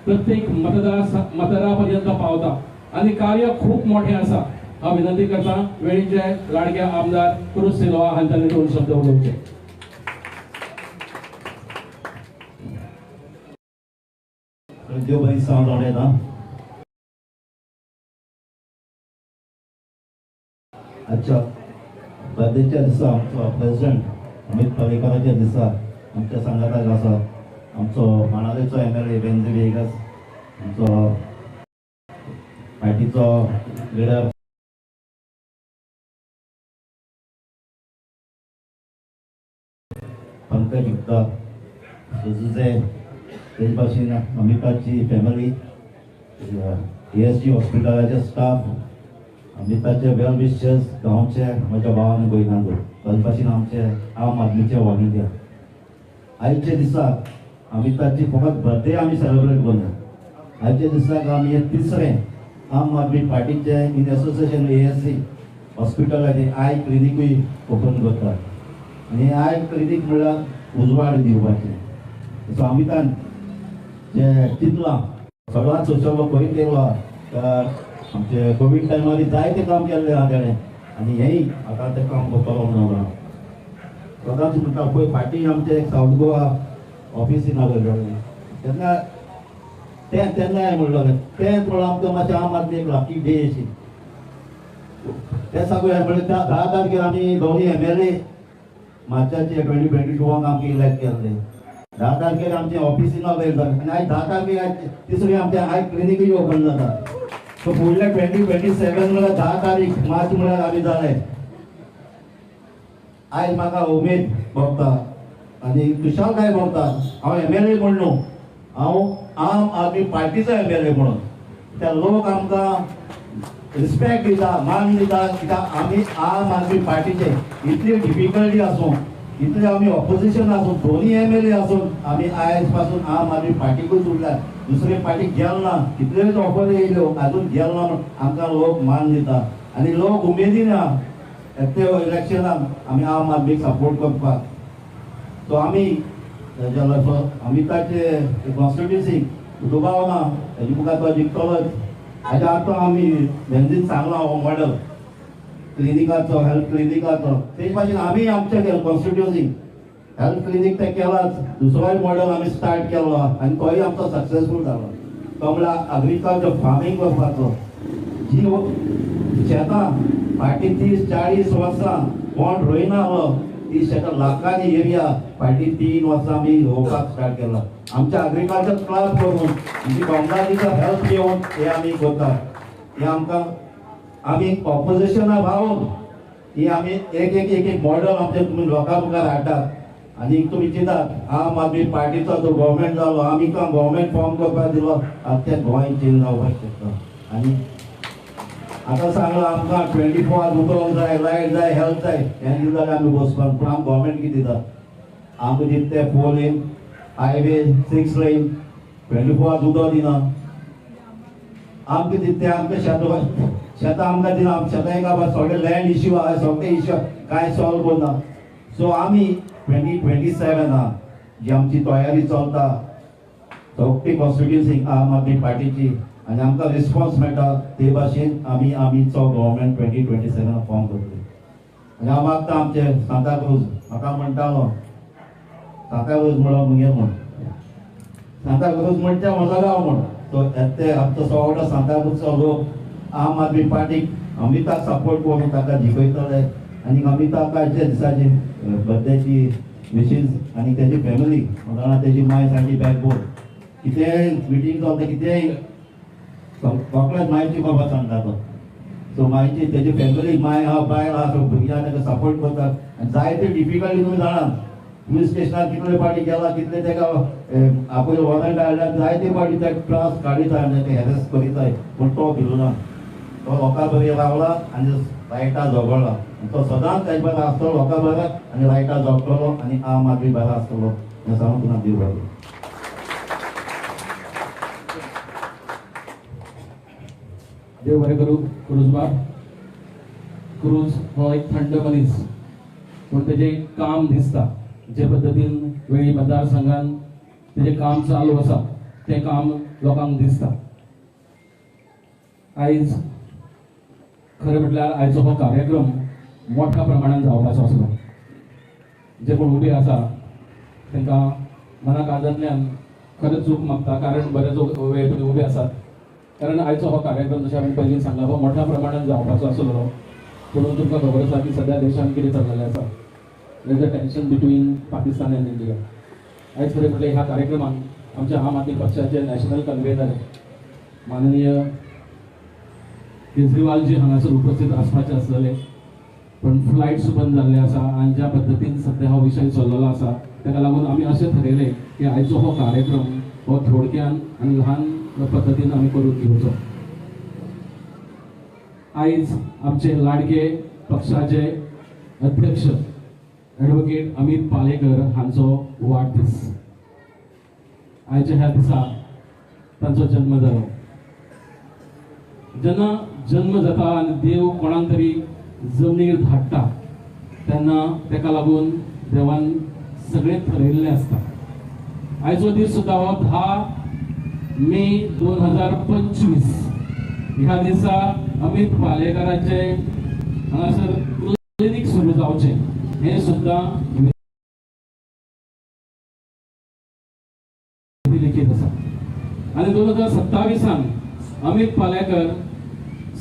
Speaker 2: प्रत्येक मतदारा पर्यंत पावता आनी कार्य खूब मोठें आसा. हांव विनंती करता वेळीचे लाडके आमदार क्रूज सिल्वा हांच्यांनी 2 शब्द उलोवचे.
Speaker 7: देव बरी सावंत उलयता. आजच्या बर्थडेच्या दिसा आमचो प्रेसिडेंट अमित पालेकाराच्या दिसा आमच्या सांगाताक आसा आमचो बाणावलेचो MLA Venzy Viegas, आमचो पार्टीचो लिडर पंकज गुप्ता, सुजुजे, तेज भाशेन अमिताची फॅमिली, ASG हॉस्पिटलाचे स्टाफ, अमिताचे वेल विशर्स, गांवचे म्हज्या भावान भयणांक, तशें भाशेन आमचे आम आदमीचे वॉलंटियर. आयच्या दिसाक अमिताची फकत बर्थडे आमी सेलिब्रेट करना. आयच्या दिसाक आमी हे तिसरें आम आदमी पार्टीचे इन एसोसिएशन ASC हॉस्पिटलाचे I क्लिनिकूय ओपन करतात. आनी I clinic म्हणल्यार उजवाड दिवपाचें. सो अमितान जें चिंतलां सगळ्यांत सोशल वर्क करीत येयलो तर आमचे कोवीड टायमार जायतें काम केल्लें आहा तेणें आनी हेंय आतां तें काम करतलो म्हणून सदांच म्हणटा. पळय फाटीं आमचे सावथ गोवा ऑफिसीन आसलें तेन्ना तें तेन्ना हांवें म्हणलें तें थोडो आमकां मातशें आम आदमी एक लाकी डे अशी तें सांगू म्हणल्यार त्या 10 तारखेर आमी दोनूय MLA मार्चाचे 2022 आमकां इलेक्ट केल्ले. 10 तारखेर आमचें ऑफिसीन जालें आनी आयज 10 तारखेर आयज तिसरी आमचें I क्लिनिकूय ओपन जाता. सो फुडल्या 2027 म्हळ्यार 10 तारीख मार्च म्हळ्यार आमी जाले. आयज म्हाका उमेद भोगता आनी खुशालकाय भोगता. हांव MLA म्हूण न्हू, हांव आम आदमी पार्टीचो MLA म्हणून त्या लोक आमकां रिस्पेक्ट दिता, मान दिता. कित्याक आमी आम आदमी पार्टीचे इतली डिफिकल्टी आसूं, इतले आमी ऑपोजिशन आसूं, दोनूय MLA आसून आमी आयज पासून आम आदमी पार्टीकूच उरल्या, दुसरे पार्टीक गेल ना. कितल्योच ऑफर येयल्यो आजून गेल ना म्हूण आमकां लोक मान दिता आनी लोक उमेदीन आहा ते इलेक्शनाक आमी आम आदमीक सपोर्ट करपाक. सो आमी अमिताचे कॉन्स्टिट्युन्सीक दुबाव ना, हेजे मुखार तो जिखतलोच. हाज्या आतां आमी बेंजीन सांगलां हो मॉडल क्लिनिकाचो, हेल्थ क्लिनिकाचो. तेच भाशेन आमी आमच्या कॉन्स्टिट्युन्सीक हेल्थ क्लिनीक तें केलाच, दुसरोय मॉडल आमी स्टार्ट केलो आनी तोय आमचो सक्सेसफूल जालो. तो म्हणल्यार एग्रीकल्चर फार्मींग करपाचो. जी शेतां फाटीं 30-40 वर्सां कोण रोयना आहलो ती शेतां लाखांनी एरिया फाटीं 3 वर्सां आमी रोवपाक स्टार्ट केला. आमच्या एग्रीकल्चर क्लब करून आमची कोमनादीचो हेल्प घेवन हे आमी करतात. हे आमकां आमी ऑपोजिशना रावन ही आमी एक एक एक एक मॉडल आमचे तुमी लोकां मुखार हाडटात आनी तुमी चिंतात आम आदमी पार्टीचो जो गव्हर्मेंट जालो, आमी गव्हर्मेंट फॉर्म करपाक दिलो, आतां तें गोंय चेंज जावपाक शकता. आनी आतां सांगलां आमकां 24 आवर्स उदक जाय, लायट जाय, हेल्थ जाय, हें दिलें जाल्यार आमी बसपाक. पूण आम गव्हर्मेंट कितें दिता? आमकां दिता ते 4 लेन हायवे, 6 लेन, 24 आवर्स उदक दिना. आमकां दिता तें आमकां शेतां आमकां दिना. शेतां एक सगळे लँड इश्यू आहा, सगळे इश्यू कांय सॉल्व करना. सो आमी 2027 आहा जी आमची तयारी चलता सगळी कॉन्स्टिट्युन्सी आम आदमी पार्टीची आनी आमकां रिस्पॉन्स मेळटा ते भाशेन आमी आमीचो गव्हर्मेंट 2027 फॉर्म करतले. आनी हांव मागता आमचे सांताक्रूज म्हाका म्हणटालो, सांताक्रूज म्हणलो मुगे म्हूण, सांताक्रूज म्हणचे म्हजो गांव म्हूण. सो ते आमचो सगळो सांताक्रूजचो लोक आम आदमी पार्टीक अमिताक सपोर्ट करून ताका जिखयतले आनी अमिताक आयच्या दिसाची बर्थडेची विशीज आनी तेजी फॅमिली म्हणटा तेजी माय सारकी बॅकबोन. कितेंय मिटींग चलता, कितेंय सगळ्याच मायची खबर सांगता तो. सो मायची तेजी फॅमिली my आहा, बायल आहा, सो भुरग्यांक ताका सपोर्ट करतात. आनी जायते डिफिकल्टी तुमी जाणात, पुलीस स्टेशनार कितले फावटी गेला, कितले ताका आपूण वॉरंट हाडल्या, जायते फावटी ते त्रास काडीत आनी ते हॅरेस करीत, पूण तो भिलो ना. तो लोकां बरें रावला आनी लायटा झगडला. तो सदांच ताजे बरो आसतलो लोकां बरो आनी लायटा झगडटलो आनी आम आदमी बरो आसतलो हें सांगून तुका देव बरें.
Speaker 2: देव बरें करूं क्रूज बाब. क्रूज हो एक थंड मनीस, पूण तेजें काम दिसता. जे पद्दतीन वेळी मतदारसंघान तेजें काम चालू आसा तें काम लोकांक दिसता. आयज खरें म्हटल्यार आयचो हो कार्यक्रम मोठ्या प्रमाणान जावपाचो आसलो. जे कोण उबे आसा तांकां मना काळजांतल्यान खरेंच चूक मागता, कारण बरेच वेळ तुमी उबे आसात. कारण आयचो हो कार्यक्रम जशें हांवें पयलीं सांगला हो मोठ्या प्रमाणान जावपाचो आसलो. पूण तुमकां खबर आसा की सद्या देशांत कितें चल्लेलें आसा. There is a tension between Pakistan and India. आयज खरें म्हटल्यार ह्या कार्यक्रमाक आमच्या आम आदमी पक्षाचे नॅशनल कन्व्हेनर माननीय केजरीवालजी हांगासर उपस्थित आसपाचे आसलेले, पण फ्लायट्स बंद जाल्ले आसा आनी ज्या पद्दतीन सद्या हो विशय चल्लेलो आसा ताका लागून आमी अशें थरयलें की आयचो हो कार्यक्रम हो थोडक्यान आनी ल्हान पद्दतीन आमी करून घेवचो. आयज आमचे लाडके पक्षाचे अध्यक्ष ॲडव्होकेट अमित पालेकर हांचो वाडदीस. आयच्या ह्या दिसा तांचो जन्म जालो. जेन्ना जन्म जाता आनी देव कोणाक तरी जमनीर धाडटा तेन्ना ताका लागून देवान सगळें थरयल्लें आसता. आयचो दीस सुद्दां हो 10 मे 2025 ह्या दिसा अमित पालेकराचे हांगासर क्लिनीक सुरू जावचें हें सुद्दां लिखीत आसा. आनी 2027 अमित पालेकर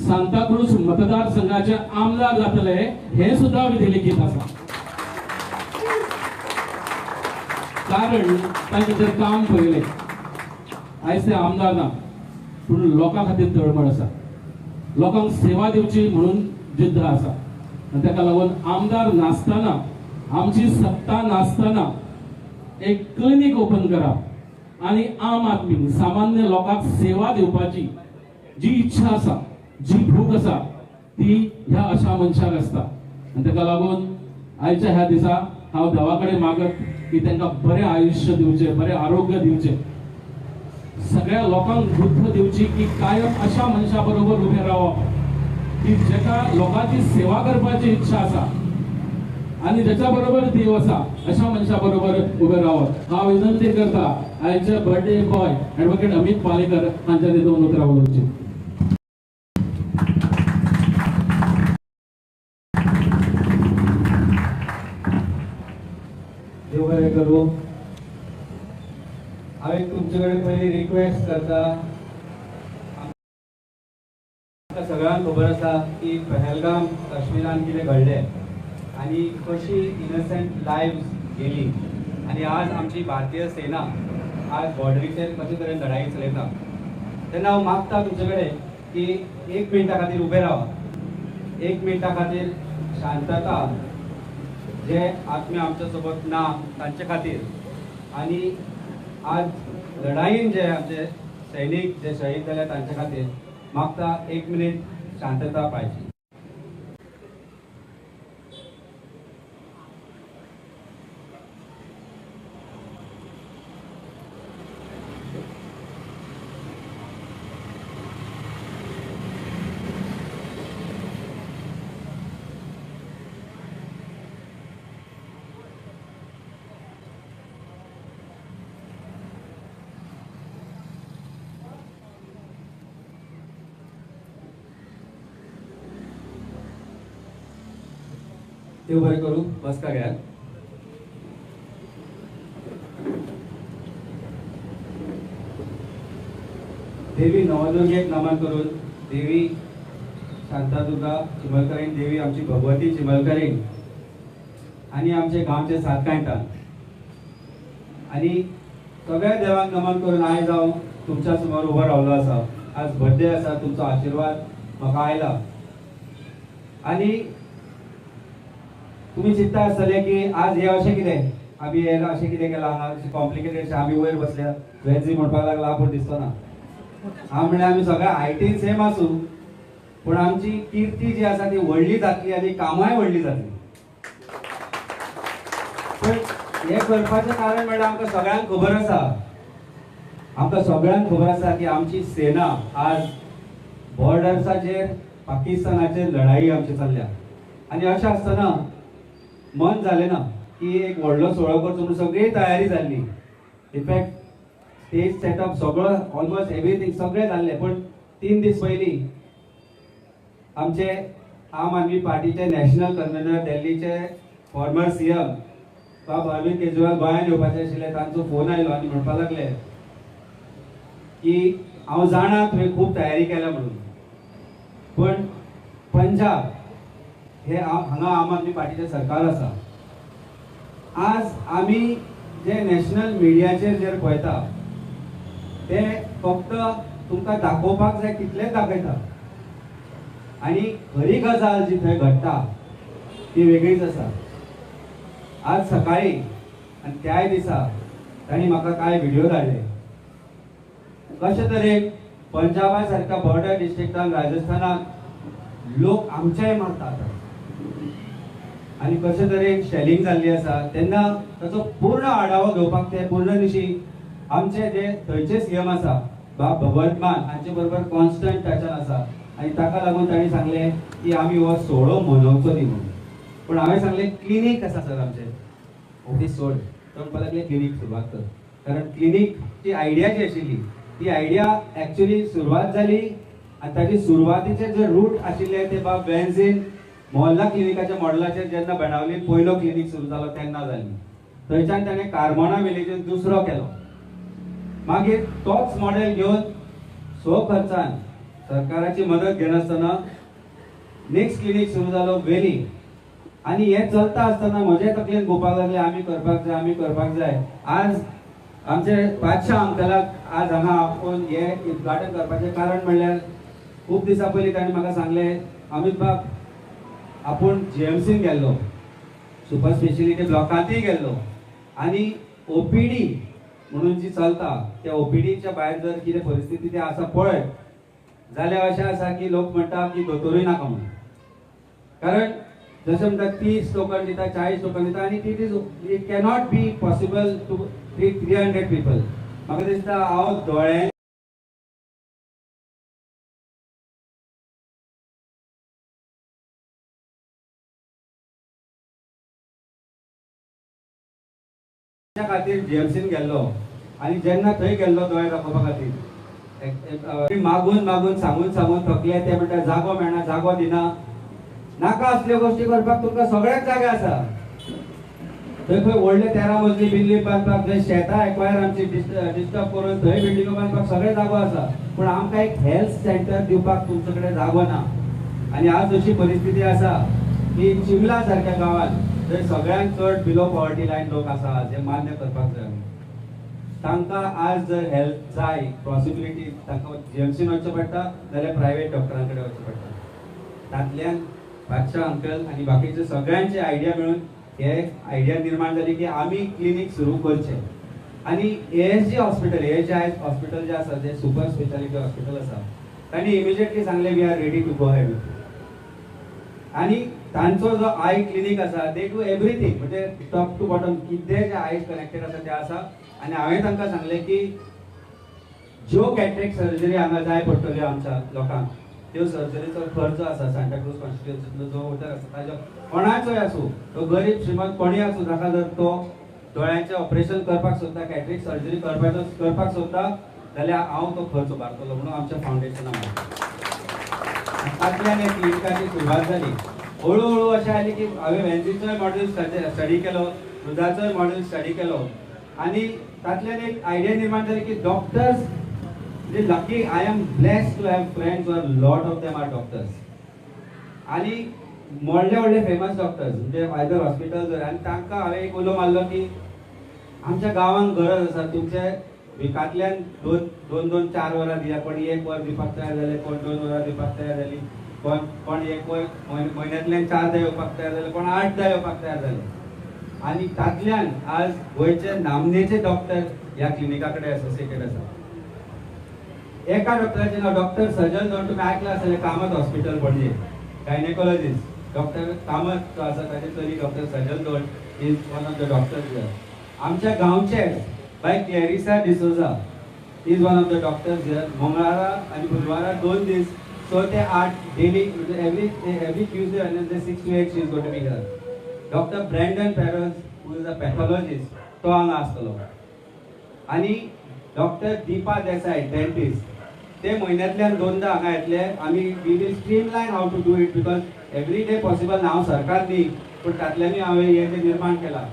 Speaker 2: सांताक्रूज मतदारसंघाचे आमदार जातले हे सुद्दां विधी लिखीत आसा. कारण तांचें जर काम पळयलें आयज ते आमदार ना पूण लोकां खातीर तळमळ आसा, लोकांक सेवा दिवची म्हणून जिद्द आसा. आनी ताका लागून आमदार नासतना, आमची सत्ता नासतना एक क्लिनीक ओपन करप आनी आम आदमी सामान्य लोकांक सेवा दिवपाची जी इच्छा आसा, जी भूक आसा ती ह्या अशा मनशाक आसता. आनी ताका लागून आयच्या ह्या दिसा हांव देवा कडेन मागत की तांकां बरें आयुश्य दिवचें, बरें आरोग्य दिवचें, सगळ्या लोकांक बुद्ध दिवची की कायम अशा मनशा बरोबर उबें रावप की जेका लोकांची सेवा करपाची इच्छा आसा आनी ज्याच्या बरोबर देव आसा अशा मनशा बरोबर उबें रावप. हांव विनंती करता आयचे birthday boy advocate Amit Palekar हांच्यानी 2 उतरां उलोवची.
Speaker 1: देव बरें करूं. हांव तुमचे कडेन पयलीं रिक्वेस्ट करता. आमकां सगळ्यांक खबर आसा की पहलगाम काश्मीरान कितें घडलें आनी कशी इनोसंट लायव्स गेली आनी आज आमची भारतीय सेना आज बॉर्डरीचेर कशे तरेन लढाई चलयता. तेन्ना हांव मागता तुमचे कडेन की 1 मिनटा खातीर उबे रावा, 1 मिनटा खातीर शांतता, जे आत्मे आमच्या सोबत ना तांचे खातीर आनी आज लढाईन जे आमचे सैनिक जे शहीद जाले तांचे खातीर मागता 1 मिनिट शांतता पाहिजे. देव बरें करूं. बसका घेयात. देवी नवदुर्गेक नमन करून, देवी शांतादुर्गा चिमलकरीण, देवी आमची भगवती चिमलकरीण आनी आमचे गांवचे सातकांयतान आनी सगळ्या देवांक नमन करून आयज हांव तुमच्या समोर उबो रावलो आसा. आज बर्थडे आसा, तुमचो आशिर्वाद म्हाका आयला. आनी तुमी चिंता आसतले की आज हे अशें कितें आमी हे अशें कितें केलां, हांगा कॉम्प्लिकेटेड आमी वयर बसल्या वेन्झी म्हणपाक लागला आपूण दिसतो ना. हांव म्हणल्यार आमी सगळे हायटीन सेम आसूं पूण आमची किर्ती जी आसा ती व्हडली जातली आनी कामांय व्हडली जातली. पण हें करपाचें कारण म्हणल्यार आमकां सगळ्यांक खबर आसा, आमकां सगळ्यांक खबर आसा की आमची सेना आज बॉर्डर्साचेर पाकिस्तानाचेर लढाई आमची चल्ल्या. आनी अशें आसतना मन जालें ना की एक व्हडलो सुवाळो करचो म्हणून सगळी तयारी जाल्ली. इनफॅक्ट स्टेज सेटअप सगळो ऑलमोस्ट एवरीथींग सगळें जाल्लें. पूण 3 दीस पयलीं आमचे आम आदमी पार्टीचे नॅशनल कन्व्हेनर, दिल्लीचे फॉर्मर CM बाब अरविंद केजरीवाल गोंयांत येवपाचे आशिल्ले. तांचो फोन आयलो आनी म्हणपाक लागले की हांव जाणा तुवें खूब तयारी केल्या म्हणून, पूण पंजाब हे हांगा आम आदमी पार्टीचें सरकार आसा. आज आमी जे नॅशनल मिडियाचेर जे पळयता ते फक्त तुमकां दाखोवपाक जाय तितलेंच दाखयता आनी खरी गजाल जी थंय घडटा ती वेगळीच आसा. आज सकाळी आनी त्याय दिसा तांणी म्हाका कांय व्हिडिओ धाडले कशे तरेन पंजाबा सारक्या बॉर्डर डिस्ट्रिक्टान, राजस्थानाक लोक आमचेय मारतात. आनी कशे तरेन शेलिंग जाल्ली आसा तेन्ना ताचो पूर्ण आढावो घेवपाक ते पूर्ण दिशी आमचे जे थंयचे सीएम आसा बाब भगवंत मान हांचे बरोबर कॉन्स्टंट टचान आसा आनी ताका लागून तांणी सांगलें की आमी हो सोळो मनोवचो न्ही म्हणून. पूण हांवें सांगलें क्लिनीक आसा सर आमचें, ओके सोड, तो म्हणपाक लागले क्लिनीक सुरवात कर, कारण क्लिनीकची आयडिया जी आशिल्ली ती आयडिया एक्चुअली सुरवात जाली आनी ताची सुरवातीचे जे रूट आशिल्ले ते बाब वेन्झीन मोहल्ला क्लिनिकाच्या मॉडलाचेर जेन्ना बेणावली पयलो क्लिनीक सुरू जालो तेन्ना जाली. थंयच्यान ताणें कार्मोना विलेजीन दुसरो केलो, मागीर तोच मॉडेल घेवन स्व खर्चान सरकाराची मदत घेनासतना नेक्स्ट क्लिनीक सुरू जालो वेली. आनी हें चलता आसतना म्हजे तकलेन घुंवपाक लागलें आमी करपाक जाय, आमी करपाक जाय. आज आमचे बादशाह अंकलाक आज हांगा आपोवन हें उद्घाटन करपाचें कारण म्हणल्यार खूब दिसां पयलीं ताणें म्हाका सांगलें, अमित बाब आपूण जीएमसीन गेल्लो, सुपर स्पेशलिटी ब्लॉकांतूय गेल्लो आनी ओपीडी म्हणून जी चलता त्या ओपीडीच्या भायर जर कितें परिस्थिती ती आसा पळयत जाल्यार अशें आसा की लोक म्हणटा की दोतोरूय नाका म्हणून, कारण जशें म्हणटा 30 टोकन दिता, 40 टोकन दिता आनी it is it cannot be possible to treat 300 people. म्हाका दिसता हांव दोळ्यां खातीर जीएमसीन गेल्लो आनी जेन्ना थंय गेल्लो दोळे दाखोवपा खातीर मागून मागून सांगून सांगून थकले, ते म्हणटा जागो मेळना, जागो दिना, नाका असल्यो गोश्टी करपाक तुमकां सगळ्याक जागे आसा. थंय खंय व्हडले 13 मजली बिल्डींग बांदपाक, थंय शेतां एक्वायर आमची डिस्टर्ब करून थंय बिल्डिंगो बांदपाक सगळे जागो आसा, पूण आमकां एक हेल्थ सेंटर दिवपाक तुमचे कडेन जागो ना. आनी आज अशी परिस्थिती आसा की चिमला सारक्या गांवांत थंय सगळ्यांत चड बिलो पॉवर्टी लायन लोक आसा, जे मान्य करपाक जाय तांकां आज जर हेल्थ जाय पॉसिबिलिटी तांकां जीएमसीन वचचें पडटा जाल्यार प्रायवेट डॉक्टरां कडेन वचचें पडटा. तातल्यान बादशाह अंकल आनी बाकीचे सगळ्यांचे आयडिया मेळून हे आयडिया निर्माण जाली की आमी क्लिनीक सुरू करचें. आनी एएसजी हॉस्पिटल, एएसजी हॉस्पिटल जें आसा जें सुपर स्पेशालिटी हॉस्पिटल आसा तांणी इमिजिएटली सांगलें we are ready to go ahead. आनी तांचो जो I clinic आसा they do everything, म्हणजे टॉप टू बॉटम कितें जे आयज कनेक्टेड आसा तें आसा. आनी हांवें तांकां सांगलें की ज्यो कॅटरेक्ट सर्जरी हांगा जाय पडटल्यो आमच्या लोकांक त्यो सर्जरीचो खर्च आसा सांताक्रूज कॉन्स्टिट्युएन्सींतलो जो वोटर आसा ताजो कोणाचोय आसूं, तो गरीब श्रीमंत कोणूय आसूं, ताका जर तो दोळ्यांचें ऑपरेशन करपाक सोदता, कॅटरेक्ट सर्जरी करपाक सोदता जाल्यार हांव तो खर्च उबारतलो म्हणून आमच्या फावंडेशनाक तातल्यान हे क्लिनिकाची सुरवात जाली. हळू हळू अशें आयलें की हांवें वेन्झीचोय मॉडेल स्टडी केलो, रुदाचोय मॉडेल स्टडी केलो आनी तातल्यान एक आयडिया निर्माण जाली की डॉक्टर्स म्हणजे lucky I am blessed to have friends are lot of them are doctors आनी व्हडले व्हडले फेमस डॉक्टर्स म्हणजे आयदर हॉस्पिटल जर, आनी तांकां हांवें एक उलो मारलो की आमच्या गांवांत गरज आसा, तुमचे विकांतल्यान दोन दोन 4 वरां दिया, कोण 1 वर दिवपाक तयार जाले, कोण 2 वरां दिवपाक तयार जाली, कोण 1 वर म्हयन्यांतल्यान 4 येवपाक तयार जाले, कोण 8 येवपाक तयार जाले. आनी तातल्यान आज गोंयचे नामनेचे डॉक्टर ह्या क्लिनिका कडेन एसोसिएटेड आसा. एका डॉक्टराचें नांव डॉक्टर सजल दोन, तुमी आयकलां आसतलें, Kamat hospital Panaji, gynaecologist doctor Kamat जो आसा ताचे चली doctor Sajal Dhond is one of the doctors here. आमच्या गांवचे बाय Clarissa D'Souza is one of the doctors here. मंगळारा आनी बुधवारा 2 दीस 6 ते 8 डेली, म्हणजे every Tuesday Wednesday 6 to 8 she is going to be here. Doctor Brandon Perez who is a pathologist तो हांगा आसतलो. आनी डॉक्टर दीपा देसाय डेंटिस्ट ते म्हयन्यांतल्यान 2दा हांगा येतले. आमी we will streamline how to do it because every day possible ना, हांव सरकार न्ही, पूण तातल्यानूय हांवें हें जें निर्माण केलां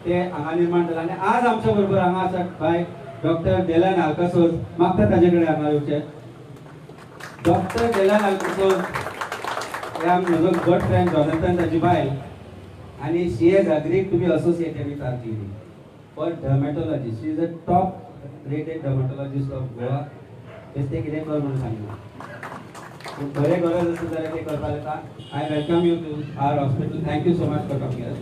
Speaker 1: तें हांगा निर्माण जालां. आनी आज आमच्या बरोबर हांगा आसा बाय डॉक्टर डेलन आल्कासोज, मागता ताजे कडेन हांगा येवचें. डॉक्टर डेलन आल्कासोज हे म्हजो गुड फ्रेंड जॉनथन ताजी बायल आनी she has agreed to be associated with our clinic for dermatology. She is a top rated dermatologist of Goa. बेश्टें कितें कर म्हणून सांगना, पूण बरें गरज आसा जाल्यार तें करपाक जाता. I welcome you to our hospital, thank you so much for coming here.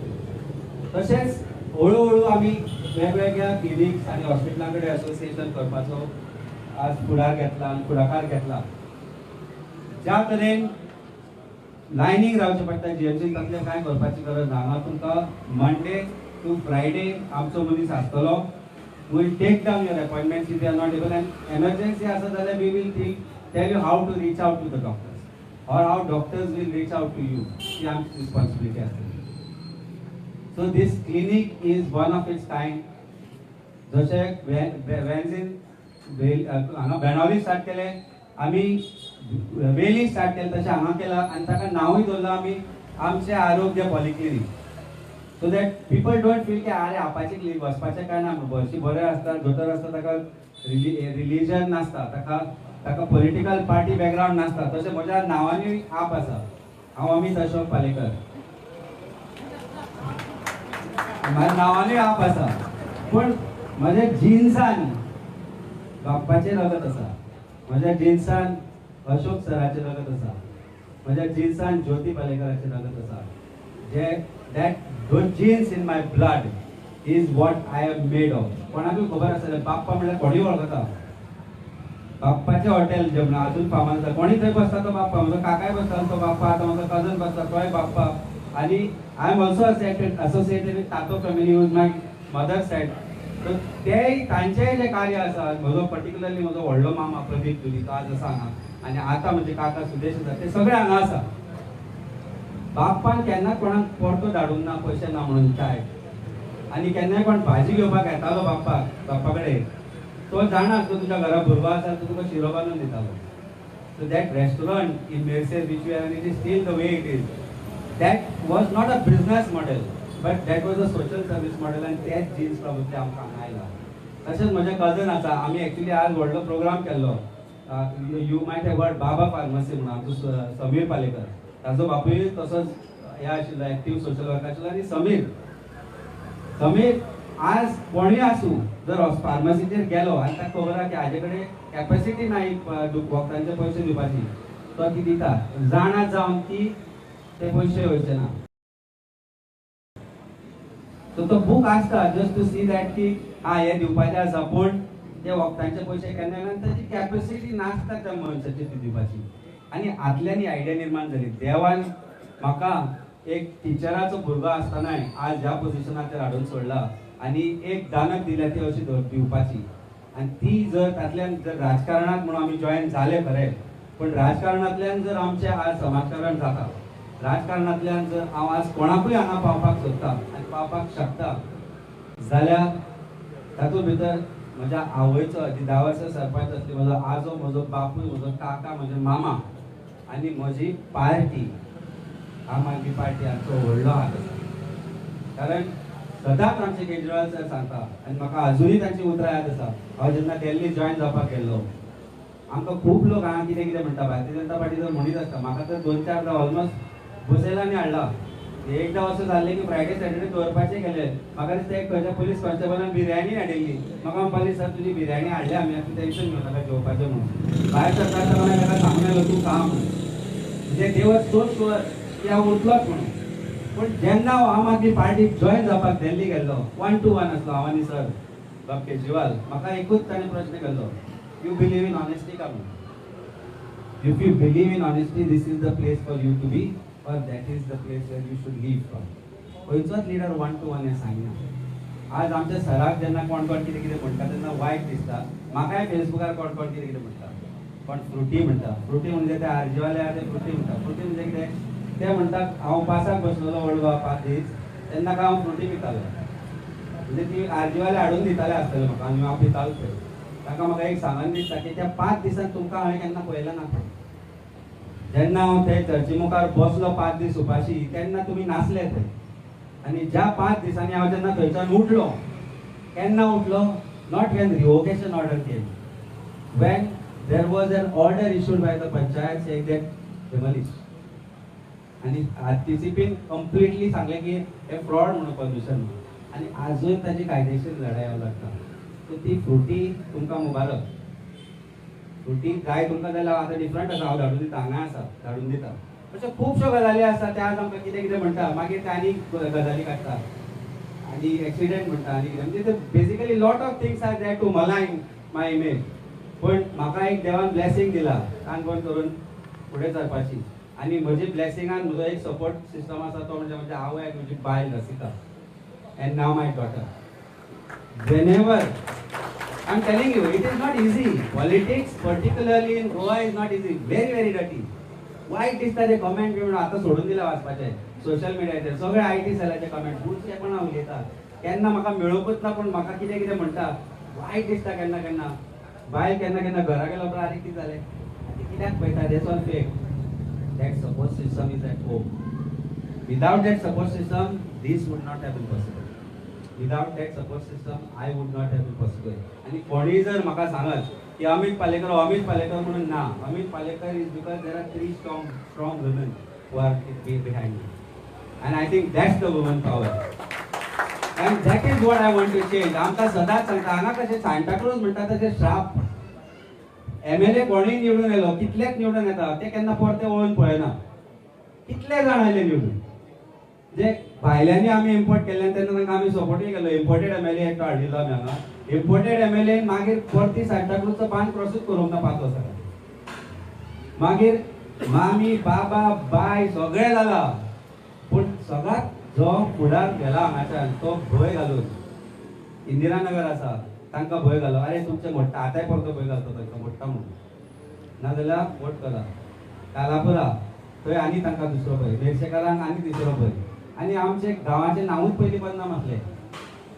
Speaker 1: तशेंच हळू हळू आमी वेगवेगळ्या क्लिनिक्स आनी हॉस्पिटलां कडेन एसोसिएशन करपाचो आज फुडार घेतला आनी फुडाकार घेतला. ज्या तरेन लायनीक रावचें पडटा जीएमसी, तसलें कांय करपाची गरज ना. हांगा तुमकां मंडे टू फ्रायडे आमचो मनीस आसतलो. Will take down your appointments if you are not able, and emergency आसा जाल्यार we will tell you how to reach out to the doctors or how doctors will reach out to you. ही आमची responsibility आसतली. So this clinic is one of its kind. जशें वेन्झीन हांगा बेणावली start केलें, आमी वेली start केलें, तशें हांगा केलां आनी ताका नांवूय दवरलां आमी आमचें आरोग्य polyclinic, so that people don't feel की आरे आपाचें क्लिनीक वचपाचें काय ना. हरशीं बरें आसता, दोतोर आसता, ताका रिलीजन नासता, ताका ताका पॉलिटिकल पार्टी बॅकग्रावंड नासता. तशें म्हज्या नांवानूय आप आसा. हांव अमीत अशोक पालेकर, म्हाज्या नांवानूय आप आसा, पूण म्हज्या जिन्सान बाप्पाचें रगत आसा, म्हज्या जिन्सान अशोक सराचें रगत आसा, म्हज्या जिन्सान ज्योती पालेकराचें रगत आसा. जे that those genes in my blood is what I am made of. कोणाकूय खबर आसतलें बाप्पा म्हणल्यार कोणूय वळखता. बाप्पाचें हॉटेल जेवण अजून फामाद आसा. कोणी थंय बसता तो बाप्पा, म्हजो काकाय बसता तो बाप्पा, आतां म्हजो कजन बसता तोय बाप्पा. आनी I am also associated with Tato family, use my mother side. तर तेय तांचेय जे कार्य आसा, म्हजो पर्टिक्युलरली म्हजो व्हडलो मामा प्रदीप दुली तो आज आसा हांगा, आनी आतां म्हजे काका सुदेश आसा, ते सगळे हांगा आसा. बाप्पान केन्ना कोणाक परतो धाडूंक ना पयशे ना म्हणून चाय, आनी केन्नाय कोण भाजी घेवपाक येतालो बाप्पाक, बाप्पा कडेन तो जाणा आसलो तुज्या घरा भुरगो आसा, तो तुका शिरो बांदून दितालो. So that restaurant in Merces which we are, it is still the way it is. That was not a business model, but that was a social service model, आनी तेच जिन्स प्रॉब्ली आमकां हांगा आयला. तशेंच म्हजें कजन आसा, आमी actually आज व्हडलो प्रोग्राम केल्लो. You might have heard Baba pharmacy म्हणून, आमचो समीर पालेकर, ताजो बापूय तसोच हे आशिल्लो, एक्टीव सोशल वर्कर आशिल्लो. आनी समीर समीर आज कोणूय आसूं जर फार्मासीचेर गेलो आनी ताका खबर आसा की हाजे कडेन कॅपॅसिटी ना वखदांचे पयशे दिवपाची, तो ती दिता, जाणा जावन की ते पयशे वयचे ना. सो तो बूक आसता जस्ट टू सी that की हा हे दिवपाचें आसा, पूण ते वखदांचे पयशे केन्ना ना, ताची कॅपॅसिटी नासता त्या मनशाची ती दिवपाची. आनी आतल्यान आयडिया निर्माण जाली. देवान म्हाका एक टिचराचो भुरगो आसतनाय आज ह्या पोजिशनाचेर हाडून सोडला आनी एक दानत दिल्या ती अशी दिवपाची. आनी ती जर तातल्यान जर राजकारणात म्हणून आमी जॉयन जाले खरें, पूण राजकारणांतल्यान जर आमचें आज समाजकारण जाता, राजकारणांतल्यान जर हांव आज कोणाकूय हांगा पावपाक सोदता आनी पावपाक शकता जाल्यार तातूंत भितर म्हज्या आवयचो, जी 10 वर्सां सरपंच आसली, म्हजो आजो, म्हजो बापूय, म्हजो काका, म्हजो मामा आनी म्हजी पार्टी, आम आदमी पार्टी हांचो व्हडलो हात आसा. कारण सदांच आमचे केजरीवाल सर सांगता आनी म्हाका अजुनूय तांची उतरां याद आसा. हांव जेन्ना दिल्ली जॉयन जावपाक गेल्लो, आमकां खूब लोक हांगा कितें कितें म्हणटा, भारतीय जनता पार्टी तर म्हणीत आसता. म्हाका तर 2-4 ऑलमोस्ट बसयलांनी हाडला. एकदां अशें जाल्लें की फ्रायडे सॅटर्डे दवरपाचें गेलें, म्हाका दिसता एक खंयच्या पुलीस कॉन्स्टेबलान बिर्याणी हाडिल्ली. म्हाका म्हणपाली सर तुजी बिर्याणी हाडल्या आमी, आतां टेन्शन घेवं नाका जेवपाचें म्हणून. भायर सरता आसतना ताका सांगून आयलो तूं खा म्हणून. म्हणजे they was so sure की हांव उरतलोच म्हणून. पूण जेन्ना हांव आम आदमी पार्टीक जॉयन जावपाक दिल्ली गेल्लो, 1 to 1 आसलो हांव आनी सर बाब केजरीवाल, म्हाका एकूच ताणें प्रश्न केल्लो, you believe in honesty का म्हणून. If you believe in honesty, this is the place for you to be, or that is the place where you should leave from. खंयचोच लिडर 1 to 1 हें सांगिना. आज आमच्या सराक जेन्ना कोण कोण कितें कितें म्हणटा तेन्ना वायट दिसता. म्हाकाय फेसबुकार कोण कोण कितें कितें म्हणटा, कोण फ्रुटी म्हणटा. फ्रुटी म्हणजे ते आरजीवाले आहा ते फ्रुटी म्हणटा. फ्रुटी म्हणजे कितें, ते म्हणटात हांव उपासाक बसलेलो व्हडवा 5 दीस, तेन्ना काय हांव फ्रुटी पितालो. म्हणजे ती आरजीवाले हाडून दिताले आसतले म्हाका आनी हांव पितालो पळय. ताका म्हाका एक सांगन दिसता की त्या 5 दिसांत तुमकां हांवें केन्ना पळयलें ना. जेन्ना हांव थंय चर्ची मुखार बसलो 5 दीस उपाशी, तेन्ना तुमी नासले थंय. आनी ज्या 5 दिसांनी हांव जेन्ना थंयच्यान उठलो, केन्ना उठलो, not when revocation order came, when there was an order issued by the panchayat saying that demolish. आनी टीसीपीन कंप्लिटली सांगलें की हे फ्रॉड म्हणून परमिशन, आनी आजून ताची कायदेशीर लढाई हांव लडटा. सो ती फ्रुटी तुमकां मुबारक. फ्रुटी जाय तुमकां जाल्यार आतां डिफरंट आसा, हांव धाडून दिता, हांगा आसा धाडून दिता. अश्यो खुबश्यो गजाली आसा ते आज आमकां कितें कितें म्हणटा, मागीर ते आनी गजाली काडटा आनी एक्सिडंट म्हणटा आनी कितें. म्हणजे basically lot of things are there to malign my image. पूण म्हाका एक देवान ब्लेसींग दिला कान बंद करून फुडें सरपाची. आनी म्हजी ब्लेसिंगान म्हजो एक सपोर्ट सिस्टम आसा तो म्हणजे म्हज्या आवय आनी म्हजी बायल Rasika and now my daughter. Whenever I am telling you, it is not easy. Politics particularly in Goa is not easy, very very dirty. वायट दिसता ते कमेंट बी म्हणून आतां सोडून दिला वाचपाचें. सोशल मिडियाचेर सगळे IT सेलाचे कमेंट बुरशेपणां उलयता. केन्ना म्हाका मेळोवकूच ना पूण म्हाका कितें कितें म्हणटा, वायट दिसता केन्ना केन्ना. बायल केन्ना केन्ना घरा गेलो उपरांत आरे कितें जालें आतां कित्याक पळयता, that's all fake. That support system is at home. Without that support system this would not have been possible. Without that support system I would not have been possible. आनी कोणीय जर म्हाका सांगत की अमित पालेकर अमित पालेकर म्हणून ना, Amit Palekar is because there are three strong strong women who are behind me and I think that's the woman power and that is what I want to change. आमकां सदांच सांगता हांगा कशें सांताक्रूज म्हणटा तशें श्राप. एमएलए कोणूय निवडून आयलो कितलेच निवडून येता ते केन्ना परते वळून पळयना. कितले जाण आयले निवडून जे भायल्यांनी आमी इम्पोर्ट केल्ले तेन्ना तांकां आमी सपोर्टूय केलो. इम्पोर्टेड एमएलए एकटो हाडिल्लो आमी हांगा, इम्पोर्टेड एमएलए मागीर परती सांताक्रूजचो बांद क्रॉसूच करूंक ना 5 वर्सां. मागीर मामी बाबा बाय सगळें जाला पूण सगळ्यात जो फुडार गेला हांगाच्यान तो भंय घालून इंदिरानगर आसा तांकां भंय घालो, अरे तुमचें मोडटा आतांय परतो भंय घालता तांकां मोडटा म्हणून, नाजाल्यार वोट करा. कालापुरा थंय आनी तांकां दुसरो भंय, मेरशेकारांक आनी तिसरो भंय. आनी आमचे गांवाचें नांवूच पयलीं बदनाम आसलें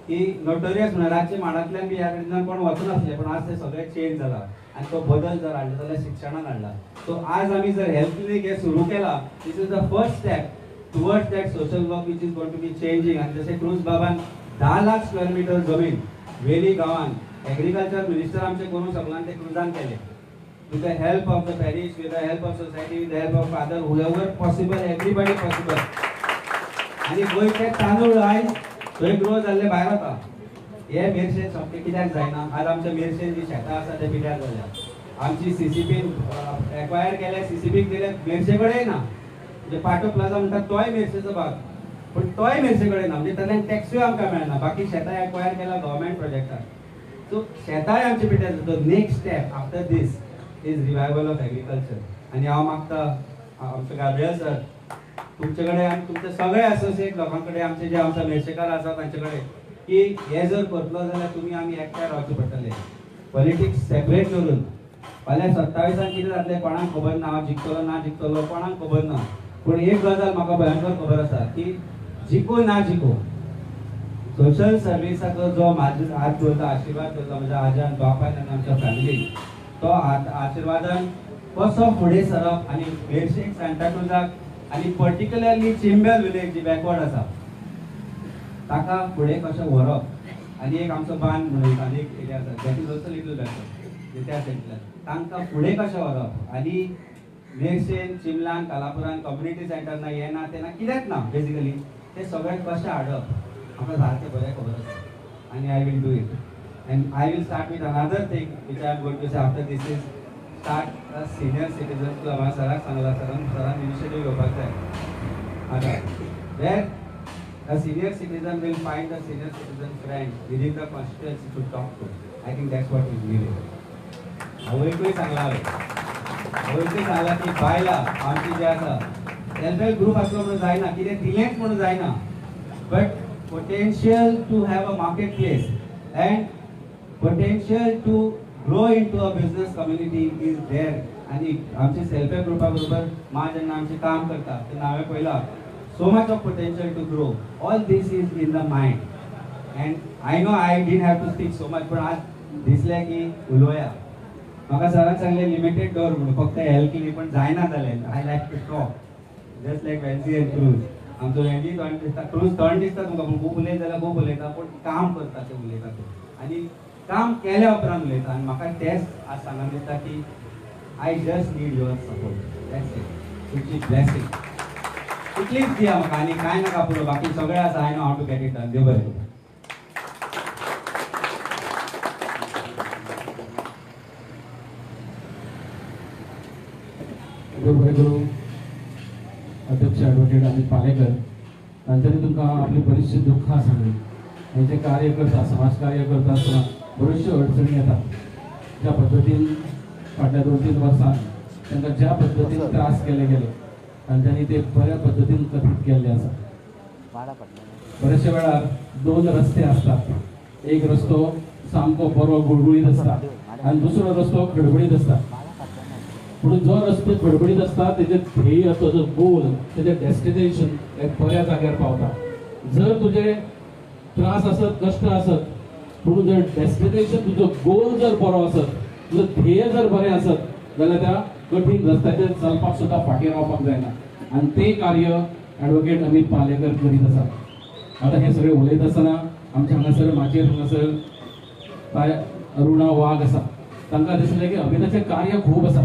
Speaker 1: की नोटोरियस म्हणल्यार रातचे माडांतल्यान बी ह्या कडेन कोण वचनासले, पूण आज ते सगळें चेंज जाला आनी तो बदल जर हाडलो जाल्यार शिक्षणान हाडला. सो आज आमी जर हेल्थ क्लिनीक हें सुरू केलां, this is the first step towards that social work which is going to be changing. आनी जशें क्रूज बाबान 10 लाख स्क्वेअर मिटर जमीन वेली गांवान एग्रीकल्चर मिनिस्टर आमचे करूंक शकना ते क्रुजान केले with the help of the parish, with the help of society, with the help of father, whoever possible, everybody possible. आनी गोंयचे तांदूळ आयज थंय ग्रो जाल्ले भायर वता. हे मेरशेन सामकें कित्याक जायना. आज आमच्या मेरशेन जी शेतां आसा ते पिड्यार जाल्या. आमची सीसीपीन एक्वायर केल्या, सीसीपीक दिल्या, मेरशे कडेन ना. म्हणजे पाटो प्लाझा म्हणटा तोय मेरशेचो भाग पूण तोय मेरशे कडेन ना, म्हणजे तातूंतल्यान टॅक्सूय आमकां मेळना. बाकी शेतां एक्वायर केला गव्हर्मेंट प्रोजेक्टाक. सो शेतांय आमची पिड्यार जाता. Next step after this is revival of agriculture. आनी हांव मागता आमचो गाब्रियल सर तुमचे कडेन आनी तुमचे सगळे असोसिएट लोकां कडेन, आमचे जे आमचे मेरशेकार आसा तांचे कडेन, की हे जर करतलो जाल्यार तुमी आमी एकठांय रावचे पडटले. पॉलिटिक्स सेपरेट करून फाल्यां 27 कितें जातलें कोणाक खबर ना, हांव जिखतलो ना जिखतलो कोणाक खबर ना, पूण एक गजाल म्हाका भयंकर खबर आसा की जिखो ना जिखो सोशल सर्विसाचो जो म्हाजो हात दवरता, आशिर्वाद दवरता म्हज्या आज्यान बापायन आनी आमच्या फॅमिलीन, तो आशिर्वादान कसो फुडें सरप आनी मेरशेक सांताक्रुजाक आनी पर्टिक्युलरली चिंबल विलेज जी बॅकवर्ड आसा ताका फुडें कशें व्हरप. आनी एक आमचो बांद म्हणून आनी एक एरिया आसा that is also little backward त्या सायडींतल्यान तांकां फुडें कशें व्हरप. आनी मेरशेन चिंबलान कालापुरान कम्युनिटी सेंटर ना, हें ना तें ना, कितेंच ना, बेजिकली तें सगळें कशें हाडप म्हाका सारकें बरें खबर आसा. आनी I will do it and I will start with another thing which I am going to say after this is start a senior citizen club. हांवें सराक सांगलां, सरान इनिशिएटीव घेवपाक जाय आतां, where a senior citizen will find a senior citizen friend within the constituency to talk to. I think that's what is needed. आवयकूय सांगलां हांवें, आवयकूय सांगलां की बायलां आमची जी आसा सेल्फ हेल्प ग्रूप आसलो म्हणून जायना, कितें दिलेंच म्हणून जायना, but potential to have a market place and potential to grow into a business community is there. आनी आमचे सेल्फ हेल्प ग्रुपा बरोबर मां जेन्ना आमचें काम करता तेन्ना हांवें पळयलां so much of potential to grow. All this is in the mind and I know I didn't have to speak so much, पण आज दिसलें की उलोवया. म्हाका सरान सांगलें लिमिटेड दवर म्हणून, फक्त हेल्थ क्लिनीक पण जायना जालें. I like to talk just like Venzy and Cruz. आमचो वेन्जी थंड दिसता, क्रूज थंड दिसता तुमकां, पूण खूब उलयत जाल्यार खूब उलयता, पूण काम करता ते उलयता ते आनी काम केल्या उपरांत उलयता. आनी म्हाका तेंच आज सांगून दिसता की I just need your support, that's it. तुमची ब्लेसिंग इतलीच दिया म्हाका आनी कांय नाका पुरो, बाकी सगळें आसा. I know how to get it done. देव बरें करूं.
Speaker 2: देव बरें करूं. अध्यक्ष ॲडव्होकेट अमित पालेकर तांच्यांनी तुमकां आपली बरीचशी दुख्खां सांगली. हे जे कार्य करता, समाज कार्य करता आसतना बऱ्योचश्यो अडचणी येतात. ज्या पद्दतीन फाटल्या 2-3 वर्सां तांकां ज्या पद्दतीन त्रास केले गेले आनी तांणी ते बऱ्या पद्दतीन कथीत केल्लें आसा. बरेचशे वेळार दोन रस्ते आसतात, एक रस्तो सामको बरो गुळगुळीत आसता आनी दुसरो रस्तो खडबडीत आसता. पूण जो रस्तो खडबडीत आसता तेजे ध्येय, तो जो गोल, तेजें डेस्टिनेशन हे बऱ्या जाग्यार पावता. जर तुजे त्रास आसत, कश्ट आसत, पूण जर डेस्टिनेशन तुजो गोल जर बरो आसत, तुजो ध्येय जर बरें आसत जाल्यार त्या कठीण रस्त्याचेर चलपाक सुद्दां फाटीं रावपाक जायना. आनी तें कार्य एडवोकेट अमीत पालेकर करीत आसा. आतां हें सगळें उलयत आसतना आमच्या हांगासर माचयेर हांगासर बाय अरुणा वाघ आसा. तांकां दिसलें की अमिताचें कार्य खूब आसा,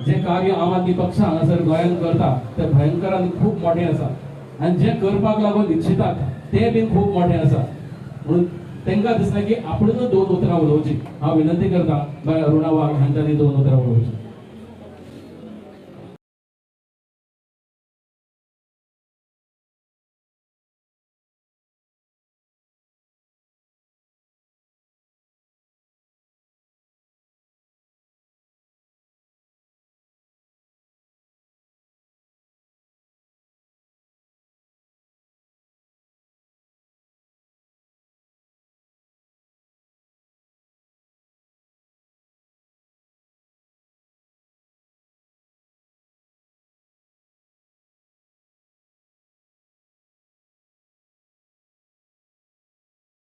Speaker 2: जें कार्य आम आदमी पक्ष हांगासर गोंयांत करता तें भयंकर आनी खूब मोठें आसा आनी जें करपाक लागून इच्छितात तें बीन खूब मोठें आसा. म्हणून तांकां दिसलें की आपणूच दोन उतरां उलोवचीं. हांव विनंती करता बाय अरुणा वाघ हांच्यांनी दोन उतरां उलोवचीं.